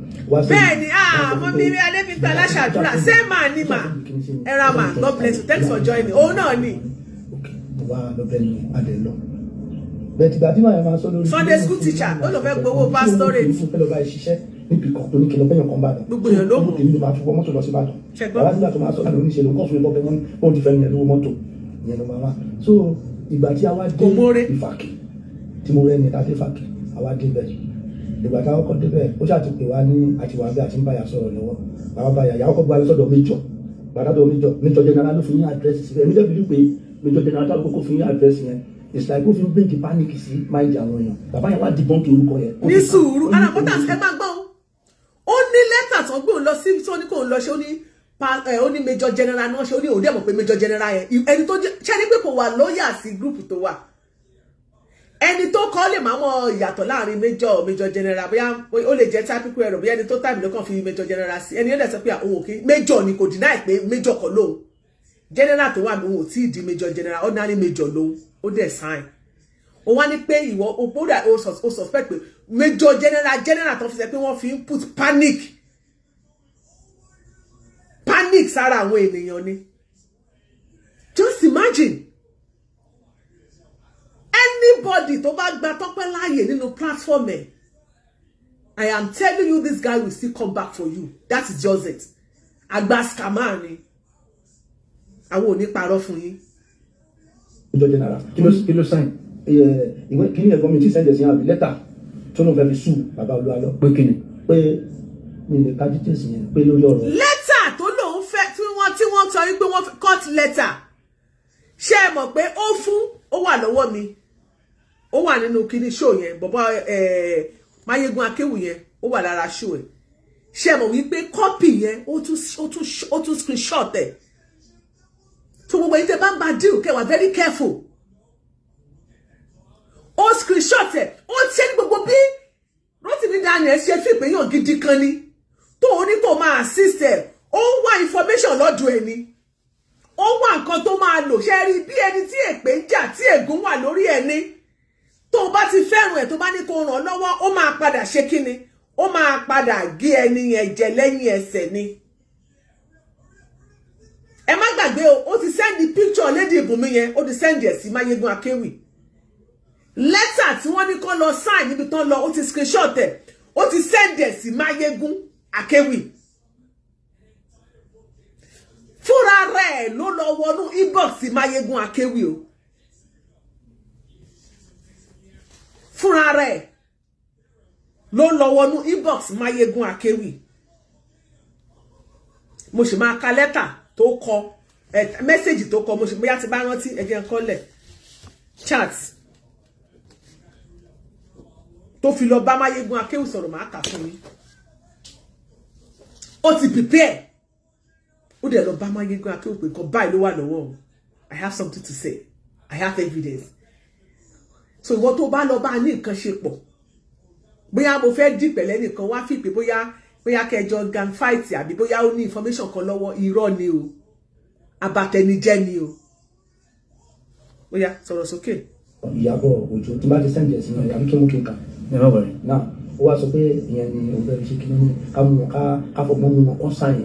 Bẹ́ẹ̀ ni, ah, mummy mi Adébímpé aláṣàdúrà ṣé màá ní mà ẹ̀rọ mà. God bless you, thanks for joining. Òun náà ni. Ok, mo wá lọ bẹ́ẹ̀ ni adẹ lọ bẹ́ẹ̀ tìgbà tí màá yẹn máa sọ lórí. Sunday school teacher, ó lọ fẹ́ gbowó pastorate. Fẹ́ lọ bá ẹ ṣiṣẹ́ níbi kan tó ní kí lọ bẹ́yàn kan bàdàn. Gbogbo èèyàn ló mọ̀. Tèmi ló máa fi wọ mọ́tò lọ sí Ìbàdàn. Ṣé gbọ́? Bàbá sígbà tó máa sọ láti oníṣẹ́ ló ń kọ́ fún mi bọ́ bẹ́ẹ̀, wọ́n ní bóun ti fẹ́ ní ẹ lówó mọ́tò ìyẹn ló máa wá. So ìgbà tí a wá dé Kò mórè. Ìfàkì tí mo rẹ́ ni ta dé Ìfàkì, a wá débẹ̀. Ìgbà tá a kọ́kọ́ débẹ̀, ó ṣáà ti pè wá ní àtiwá bí a ti ń báyà sọ̀rọ̀ lọ́wọ́. Bàbá báyà ìyàwó kọ́ gba lọ sọ́dọ̀ major, bàbá tó major, major general ló fi yín address síbẹ̀. Èmi dẹ́bi pé major general tó kọ́kọ́ fi yín address yẹn, it's like ó fi ń bring the panic sí mind àwọn èèyàn. Bàbá yẹn wá debunk orúkọ yẹn. Ní sùúrù, ara mọ́tà, ẹ máa gbọ́ o. Ó ní lẹ́tà tó gbé òun lọ sí, tó ní kó òun lọ ṣe, ó ní ó ní major general náà ṣe, ó ní òun dẹ̀ mọ̀ pé major general yẹn, ẹni tó jẹ́ ṣé ní pé kò wà lóyà sí group tó wà, ẹni tó kọ́ lè máa mọ ìyàtọ̀ láàrin major general, bóyá ó lè jẹ́ typical error, bóyá ẹni tó type ló kàn fi major general sí. Ẹni yẹn dẹ̀ sọ pé òun ò kí major ni, kò deny pé major kọ́ lóun, general tó wà ní òun ò tí ì di major general, ordinary major lòun. Ó dẹ̀ sign. Ó wá ní pé ìwọ o bóra o suspect pé major general tó fi sẹ pé wọ́n fi ń put panic sára àwọn ènìyàn ni. Just imagine, anybody tó bá gba Tọ́pẹ́ láàyè nínú platform ẹ̀, I am telling you, this guy will still come back for you. That is just it. Àgbà scammer ni, àwọn ò ní parọ́ fún yín. Major general. Kí ló sign? Ìwé kí ni ẹ̀gbọ́n mi ti send ẹ̀ sí àbí lẹ́tà tó lóun fẹ́ fi sue bàbá Olúwalọ. Pé kí ni? Pé mi lè ka details yẹn, pé lórí ọ̀rọ̀. Lẹ́tà tó lòun fẹ́ tí wọ́n sọ wípé wọ́n court letter, ṣé ẹ mọ̀ pé ó fún, ó wà lọ́wọ́ mi, ó wà nínú kíní show yẹn, bọ̀bọ̀ Máyégún Akéwì yẹn, ó wà lára show ẹ̀. Ṣé ẹ mọ̀ wípé copy yẹn, ó tún screenshot ẹ̀? Tó gbogbo ẹ̀yin tẹ́ bá ń bá deal, kẹ́ wà very careful. Ó screenshot ẹ̀, ó ṣe ní gbogbo bí Rotimi Daniel ṣe fi ìpéyàn gidi kan ni tó o ní kó máa assist ẹ̀. Ó ń wá information lọ́dọ̀ ẹ̀ ni, ó wá nǹkan tó máa lò. Ṣe rí bí ẹni tí èpè ń jà, tí ègún wà lórí ẹ̀ ni, tó o bá ti fẹ́ràn ẹ̀, tó bá ní kó ràn án lọ́wọ́, ó máa padà ṣe kí ni? Ó máa padà gé ẹni yẹn jẹ lẹ́yìn ẹsẹ̀ ni. Ẹ má gbàgbé o, ó ti send picture Lady Ìbùnmi yẹn, ó ti send ẹ̀ sí Máyégún Akéwì. Lẹ́tà tí wọ́n ní kó lọ sign níbi tán lọ, ó ti screenshot ẹ̀, ó ti send ẹ̀ sí Máyégún Akéwì. Fúnra rẹ̀ ló lọ wọnú inbox Máyégún Akéwì o. Fúnra rẹ̀ ló lọ wọnú inbox Máyégún Akéwì. Mo sì máa ka lẹ́tà tó kọ, message tó kọ. Mo sì bóyá ti bá rántí, ẹ jẹ́ n kọ́lẹ̀ chat tó fi lọ bá Máyégún Akéwì sọ̀rọ̀, máa kà fún mi. Ó ti prepare, ó dẹ̀ lọ bá Máyégún Akéwì pé nǹkan báyìí ló wà lọ́wọ́ o, I have something to say, I have evidence. So ìwọ tó bá lọ bá ní nǹkan ṣe pọ̀, bóyá mo fẹ́ dì pẹ̀lẹ́ nìkan wá fi pé bóyá kẹjọ gang fight, àbí bóyá ó ní information kan lọ́wọ́, irọ́ ni o, abatẹnijẹ́ ni o. Bóyá sọ̀rọ̀ sókè. Ìyábọ̀ Òjó tí bá ti send ẹ̀ sí náà, àbí kí mú kí n kà? Ẹ má worry. Náà ó wá sọ pé ìyẹn ni òun fẹ́ fi ṣe kí ló ní ká mú wọn, ká fọgbọ́n mú wọn kọ́ sign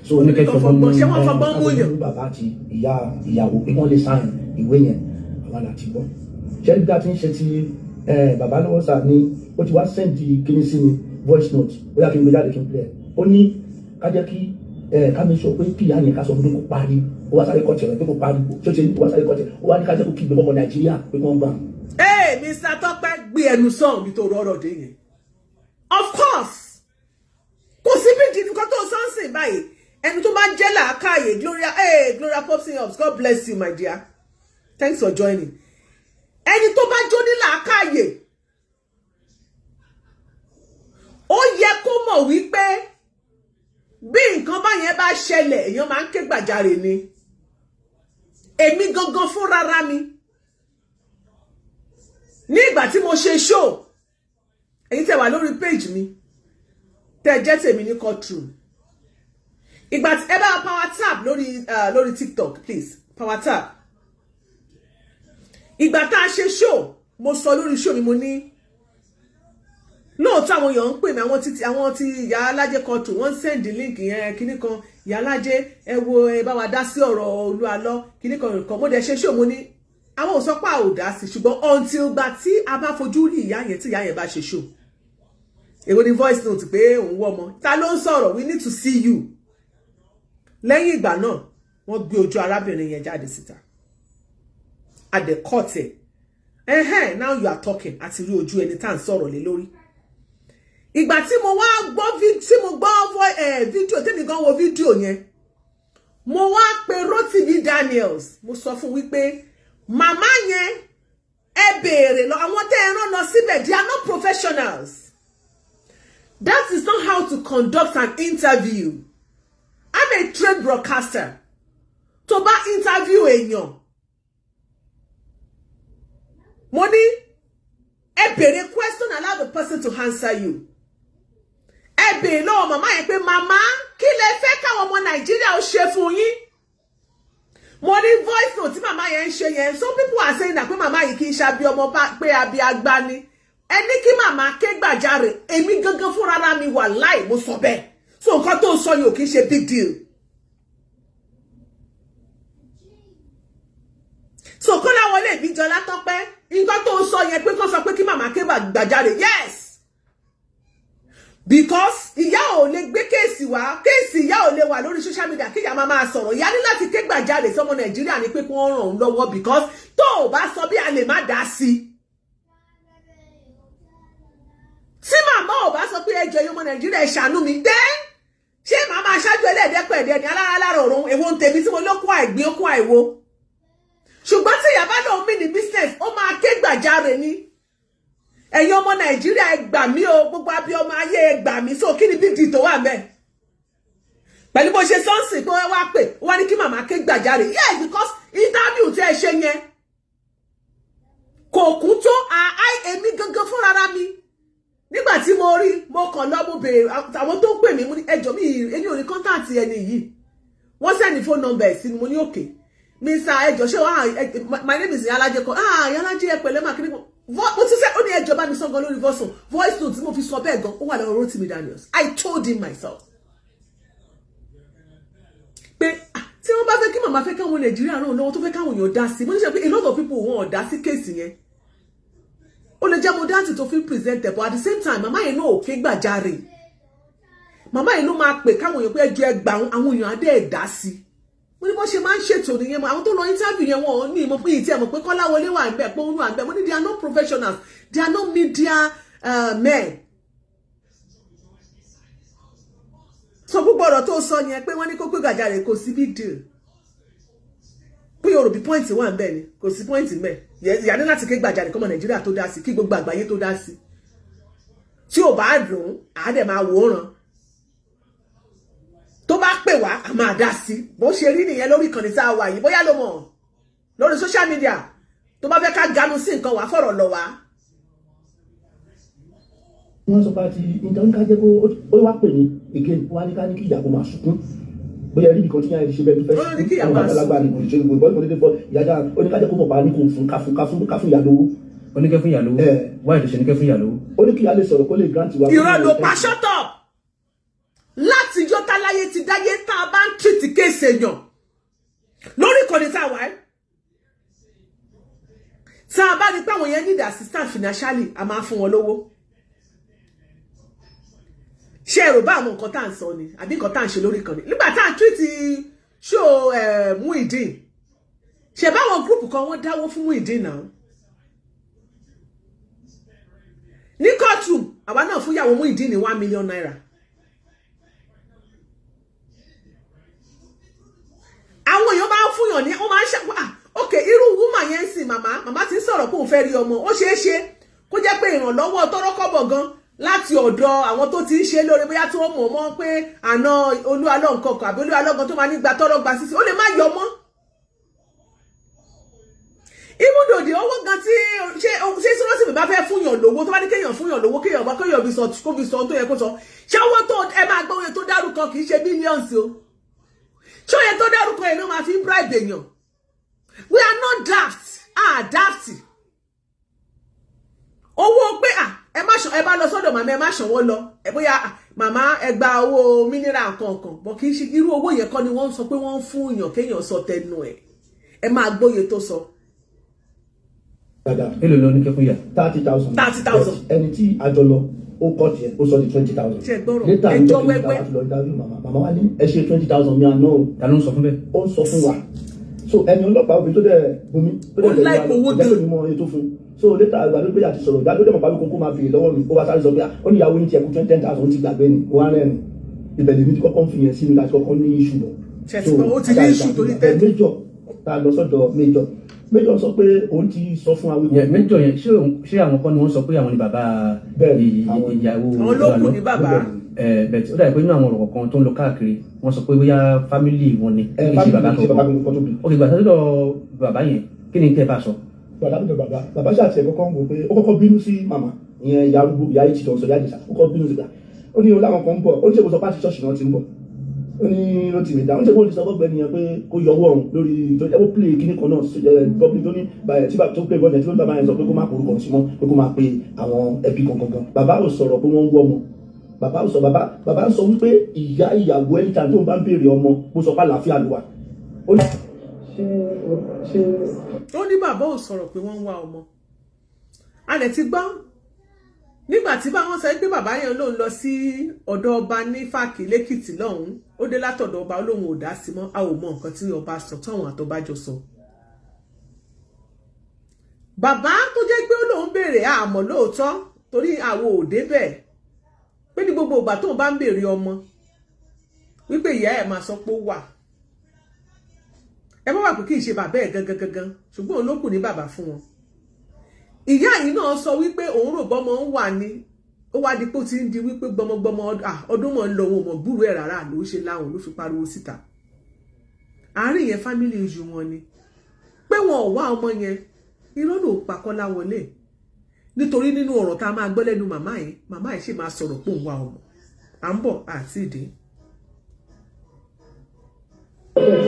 so. Ó ní kẹ́ fọgbọ́n mú. Ṣé wọ́n fọgbọ́n mú yàn? Bàbá àti ìyá ìyàwó pé wọ́n lè sign ìwé yẹn, àwa là ti gbọ́. Ṣẹ́rí bí a ti ń ṣe ti bàbá lọ́wọ́ sà ni ó ti wá send kíní sí mi, voice note. Ó yá, kí n gbé jáde, kí n play ẹ̀. Ó ní ká jẹ́ kí ká mi sọ pé kí ìyá yẹn, ká sọ fún pé kó parí. Ó wá sáré kọ́tì rẹ̀ pé kó parí tí ó ṣe, ó wá sáré kọ́tì, ó wá ní ká jẹ́ kó kígbe fọ́mọ Nàìjíríà pé wọ́n gbà. Ee, Mr. Tọ́pẹ́, gbé ẹnu sọ̀hún bí tó rọrọ̀ dé yẹn. Of course, kò sí bí di nǹkan tó sọ́nsìn báyìí. Ẹni tó bá jẹ́ làákàyè, Gloria, hey, Gloria Popsin ups, God bless you, my dear, thanks for joining. Ẹni tó bá jó ní làákàyè, ó yẹ kó mọ̀ wípé bí nǹkan báyẹn bá ṣẹlẹ̀, èèyàn máa ń ké gbàjarè ni. Èmi gangan fúnra mi, ní ìgbà tí mo ṣe show, èyí tẹ́ wà lórí page mi, tẹ́ jẹ́ tèmi ní courtroom, ìgbà tí ẹ bá power tap lórí TikTok, please power tap. Ìgbà tá a ṣe show, Mo sọ lórí show mi, mo ní lóòótọ́ àwọn èèyàn ń pè mí, àwọn títí àwọn tí ìyá alájẹ kan tù wọ́n ń send link yẹn, kíní kan, ìyá alájẹ, ẹ wo, ẹ bá wa dá sí ọ̀rọ̀ Olúalọ́, kíní kan nǹkan. Mo dẹ̀ ṣe show, mo ní àwọn ò sọ pé a ò dá sí, ṣùgbọ́n until gba tí a bá fojú rí ìyá yẹn, tí ìyá yẹn bá ṣe show. Èwo ni voice note pé òun wọ́ ọmọ? Ta ló ń sọ̀rọ̀? We need to see you. Lẹ́yìn ìgbà náà, wọ́n gbé ojú arábìnrin yẹn jáde síta, adẹ̀kọ́tẹ̀ ẹ̀hẹ́n. Now you are talking. Àti rí ojú ẹni tá à ń sọ̀rọ̀ lé lórí. Ìgbà tí mo wá gbọ́, tí mo gbọ́ fídíò, tẹ́mi gan wo fídíò yẹn, mo wá pe Rotimi Daniels, mo sọ fún wípé màmá yẹn, ẹ béèrè lọ àwọn tẹ́ ẹ rán lọ síbẹ̀, they are not professionals. That is not how to conduct an interview. I'm a trained broadcaster. Tó bá interview èèyàn, mo ní ẹ béèrè question, allow the person to answer you. Ẹ béèrè lọ́wọ́ màmá yẹn pé, màmá, kí lẹ fẹ́ káwọn ọmọ Nàìjíríà ó ṣe fún yín? Mo ní voice note tí màmá yẹn ń ṣe yẹn, some people are saying that pé màmá yìí kì í ṣe abi ọmọ, pé abi agbá ni. Ẹ ní kí màmá ké gbàjarè. Èmi gangan fúnra mi wà láì mo sọ bẹ́ẹ̀. So nǹkan tó sọ yìí ò kì í ṣe big deal. So Kọ́láwọlé Ìbíjọlá Tọ́pẹ́, nǹkan tó sọ yẹn pé kó sọ pé kí màmá ké gbàjarè, yes, because ìyá ò lè gbé case wá, case ìyá ò lè wà lórí social media kí ìyá máa máa sọ̀rọ̀. Ìyá ní láti ké gbàjarè sọmọ Nàìjíríà ní pé kí wọ́n ràn òun lọ́wọ́, because tó o bá sọ bí a lè má dá sí i. Tí màmá ò bá sọ pé ẹ jọ̀ọ́, ọmọ Nàìjíríà, ẹ ṣàánú mi dé, ṣé màmá aṣáájú ẹlẹ́ẹ̀dẹ́pẹ̀ẹ́dẹ́ ni alára lára òrùn? Èwo ń tèmi tí mo lókun àìgbín okun àìwo? Ṣùgbọ́n tí ìyá bá lóun mí ní business, ó máa ké gbàjarè ni, ẹ̀yin ọmọ Nàìjíríà, ẹ gbà mí o, gbogbo abiyamọ ayé, ẹ gbà mí. So kí ni big deal tó wà mẹ́ pẹ̀lú bó ṣe sọ́ọ̀sì pé wọ́n wá pè wọ́n ní kí màmá ké gbàjarè? Yes, because interview tí ẹ ṣe yẹn kò kún tó. Èmi gangan fúnra mi, nígbà tí mo rí, mo kàn lọ, mo béèrè àwọn tó ń pè mí, mo ní ẹjọ́ mi, èmi ò ní contact ẹni yìí. Wọ́n send phone number ẹ̀ sí mi. Mo ní okay, Mr. ẹjọ́ ṣé wàá, my name is Yalaje kan. Ah, Yalaje, ẹ pẹ̀lẹ́ mà. Kí ni mo ti sẹ́? Ó ní ẹjọ́ bá mi sọ gan lórí voice note tí mo fi sọ bẹ́ẹ̀ gan, ó wà lọ́wọ́ Rotimi Daniels. I told him myself pé tí wọ́n bá fẹ́ kí màmá fẹ́ káwọn Nàìjíríà ràn lọ́wọ́, tó fẹ́ káwọn èèyàn dá sí, mo ní sọ pé a lot of people, wọn ò dá sí case yẹn. Ó lè jẹ́ modality tó fi ń present ẹ̀, but at the same time, màmá yẹn náà ò ké gbàjarè. Màmá yẹn ló máa pè káwọn èèyàn pé ẹjọ́ ẹgbà, àwọn èèyàn adé ẹ̀ dá sí. Mo ní bó ṣe máa ń ṣètò nìyẹn. Àwọn tó lọ interview yẹn, wọn ò ní ìmọ̀ pé ìtì ẹ̀ mọ̀ pé Kọ́láwọlé wà níbẹ̀, pé òun wà níbẹ̀. Mo ní they are not professionals, they are not media men. So gbogbo ọ̀rọ̀ tó sọ yẹn pé wọ́n ní kó pé gbàjarè, kò sí big deal. Pé yorùbá point wà ń bẹ̀ ni, kò sí point ń bẹ̀. Ìyá ní láti ké gbàjarè kọ́mọ Nàìjíríà tó dá sí, kí gbogbo àgbáyé tó dá sí. Tí ò bá dùn, àá dẹ̀ máa wòran. Tó bá pè wá, a máa dá sí. Bó ṣe rí nìyẹn lórí ìkànnì tá a wà yìí. Bóyá ló mọ̀ lórí social media, tó bá fẹ́ ká ganu sí nǹkan, wà fọ̀rọ̀ lọ wá. Wọ́n sọ pé àti nítorí ká jẹ́ kó ó wá pè ní again, wá ní ká ní kí ìyá kó máa sunkún, bóyá rí nìkan tí yára ṣe bẹ́ẹ̀ tó fẹ́ Ó ní kí ìyá sunkún. máa Àwọn àgbàlagbà ni, kò ṣe gbogbo ìbọn ìbọn fọ ìyá já. Ó ní ká jẹ́ kó mọ̀ pa ní kò fún ká fún ká fún ká fún ìyá lówó. Oníkẹ́ fún ìyá lówó? Eh. Wáyé tó ṣe níkẹ́ fún ìyá lówó? Ó ní kí ìyá lè sọ̀rọ̀, kó lè grant wa. Irọ́ ló pa, shut up. Látijọ́ táláyé ti dáyé, tá a bá ń treat case èèyàn lórí ìkànnì tá a wà ẹ́, tá a bá rí pé àwọn yẹn need assistance financially, a máa fún wọn lówó. Ṣé ẹ rò bá àwọn nǹkan tá à ń sọ ni àbí nǹkan tá à ń ṣe lórí ìkànnì? Nígbà tá à ń treat show Muyideen, ṣe báwọn group kan, wọ́n dáwó fún Muyideen náà ní kóòtù. Àwa náà fún ìyàwó Muyideen ní ₦1 million. Àwọn èèyàn máa ń fúnyàn ní, wọ́n máa ń ṣe. Ah, ok, irú woman yẹn ń sìn, màmá màmá ti ń sọ̀rọ̀ pé òun fẹ́ rí ọmọ. Ó ṣeé ṣe kó jẹ́ pé ìrànlọ́wọ́ tọ́rọ́kọ́bọ̀ gan láti ọ̀dọ̀ àwọn tó ti ń ṣe lóore, bóyá tí wọ́n mọ̀ mọ́ pé àna Olúalọ́ nǹkan kan àbí Olúalọ́ gan tó máa ní gba tọ́rọ́ gba sísí, ó lè má yọ mọ́. Even though the owó gan tí ṣé ṣé sọ́rọ́sì bá fẹ́ fúnyàn lówó, tó bá ní kéèyàn fúnyàn lówó, kéèyàn bá kéèyàn fi sọ, kó fi sọ ohun tó yẹ kó sọ, ṣé owó tó ẹ máa gbọ́, oye tó dárúkọ kì í ṣe millions o. Ṣé oye tó dárúkọ yẹn ló máa fi ń bribe èèyàn? We are not daft. Ah, daft. Owó pé à ẹ má ẹ bá lọ sọ́dọ̀ màmá, ẹ má ṣànwọ́ lọ, ẹ bóyá màmá ẹ gba owó mineral kankan bọ̀, kì í ṣe irú owó yẹn kọ́ ni wọ́n ń sọ pé wọ́n ń fún èèyàn kéèyàn sọ tẹnu ẹ̀. Ẹ máa gbóye tó sọ. Dáadáa. Èló ló ní kẹ́ fún yà? 30,000. 30,000. Ẹni tí a jọ lọ, ó kọ́ tiẹ̀, ó sọ di 20,000. Ṣé ẹ gbọ́rọ̀? Later ní Ẹjọ́ jọ́ kejì wẹ́wẹ́. tá a fi lọ interview màmá, màmá wa ní ẹ ṣe 20,000 mi àná o. Ta ló ń sọ fún bẹ́ẹ̀? Ó ń sọ fún wa. So ẹni ọlọ́pàá obìnrin tó dẹ̀ bomi tó dẹ̀ Ó tẹ̀lé like wa lọ, owó kò jẹ́ gan. kí mi mọ iye tó fún un. So later ìgbà tó gbé àti sọ̀rọ̀, ìgbà tó dẹ̀ mọ̀ pàmò kókó máa béèrè lọ́wọ́ mi, ó wá sáré sọ pé ó ní ìyàwó yín tiẹ̀ kú 10,000, ó ti gbàgbé ni. Ó wá rẹ́rìn. Ibẹ̀ lèmi ti kọ́kọ́ ń fi yẹn sí mi láti kọ́kọ́ ní issue bọ̀. Ṣé ti gbọ́? Ó ti ní issue torí ten. Major tá a lọ sọ́dọ̀ major, major sọ pé òun ti sọ fún wa wípé Yẹn major yẹn, ṣé àwọn kọ́ ni wọ́n sọ pé àwọn ni bàbá Bẹ́ẹ̀ni, àwọn ni. ìyàwó Àwọn ló kù ní bàbá. Ẹ bẹ́ẹ̀, ó dàbí pé nínú àwọn ọ̀rọ̀ kọ̀ọ̀kan tó ń lọ káàkiri, wọ́n sọ pé bóyá family wọn ni, ẹ kì í ṣe bàbá family kì í ṣe bàbá kankan. kankan tó bí. Ok, gbà sọ́dọ̀ bàbá yẹn, kí ni tẹ́ bá sọ? Bàbá mi, bàbá bàbá ṣáà tiẹ̀ kọ́kọ́ ń wò pé ó kọ́kọ́ bínú sí màmá ìyẹn, ìyá arúgbó, ìyá yìí ti tọ̀ sọ, ìyá Ìjẹ̀ṣà. Ó kọ́kọ́ bínú sí gbà, ó ní oláwọn kan ń bọ̀, ó ní ṣe kó sọ pàṣẹ ṣọ́ọ̀ṣì náà ti ń bọ̀, ó ní ló ti mi dá, ó ní ṣe kó lè sọ fọ́gbẹ́ni yẹn pé kó yọwọ́ òun lórí ó play kíní kan náà public tó ní tí bàbá tó play bọ́ọ̀lù tí bàbá yẹn sọ pé kó má porúkọ sí mọ́, pé kó má pe àwọn ẹbí kankan gan. Bàbá ò sọ̀rọ̀ pé wọ́n ń wọ́ ọmọ. Bàbá ò sọ, bàbá bàbá ń sọ wípé ìyá ìyàwó ẹ̀ńtà tó ń bá ń béèrè ọmọ, kó sọ pé àlàáfíà ló wà. Ó ní Ṣé ṣé Ó ní bàbá ò sọ̀rọ̀ pé wọ́n ń wá ọmọ. A lè ti gbọ́ nígbà tí báwọn sọ pé bàbá yẹn lòun lọ sí ọ̀dọ̀ ọba ní Fáàkì lẹ́kìtì lọ́hùn-ún, ó dé látọ̀dọ̀ ọba, lòun ò dá sí mọ́. A ò mọ nǹkan tí ọba sọ táwọn àtọba jọ sọ. Bàbá tó jẹ́ pé ó lòun béèrè, àmọ́ lóòótọ́ torí àwo ò débẹ̀, pé ní gbogbo ìgbà tóun bá ń béèrè ọmọ, wípé ìyá ẹ̀ máa sọ pé ó wà. Ẹ má wà pé kì í ṣe bàbá ẹ̀ gangan gangan, ṣùgbọ́n òun ló kù ní bàbá fún wọn. Ìyá yìí náà sọ wípé òun rò bọ́mọ ń wà ní, ó wá di pé ó ti ń di wípé gbọmọgbọmọ ọdún mọ̀ ń lọ, òun ò mọ̀ gbúrú ẹ̀ rárá, ló ṣe láwọn ló fi pariwo síta. Àárín yẹn, family issue wọn ni pé wọn ò wá ọmọ yẹn. Irọ́ ló pa Kọ́lá wọlé, nítorí nínú ọ̀rọ̀ tá a máa gbọ́ lẹ́nu màmá yìí, màmá yìí sì máa sọ̀rọ̀ pé òun wá ọmọ. À ń bọ̀ àti ìdí.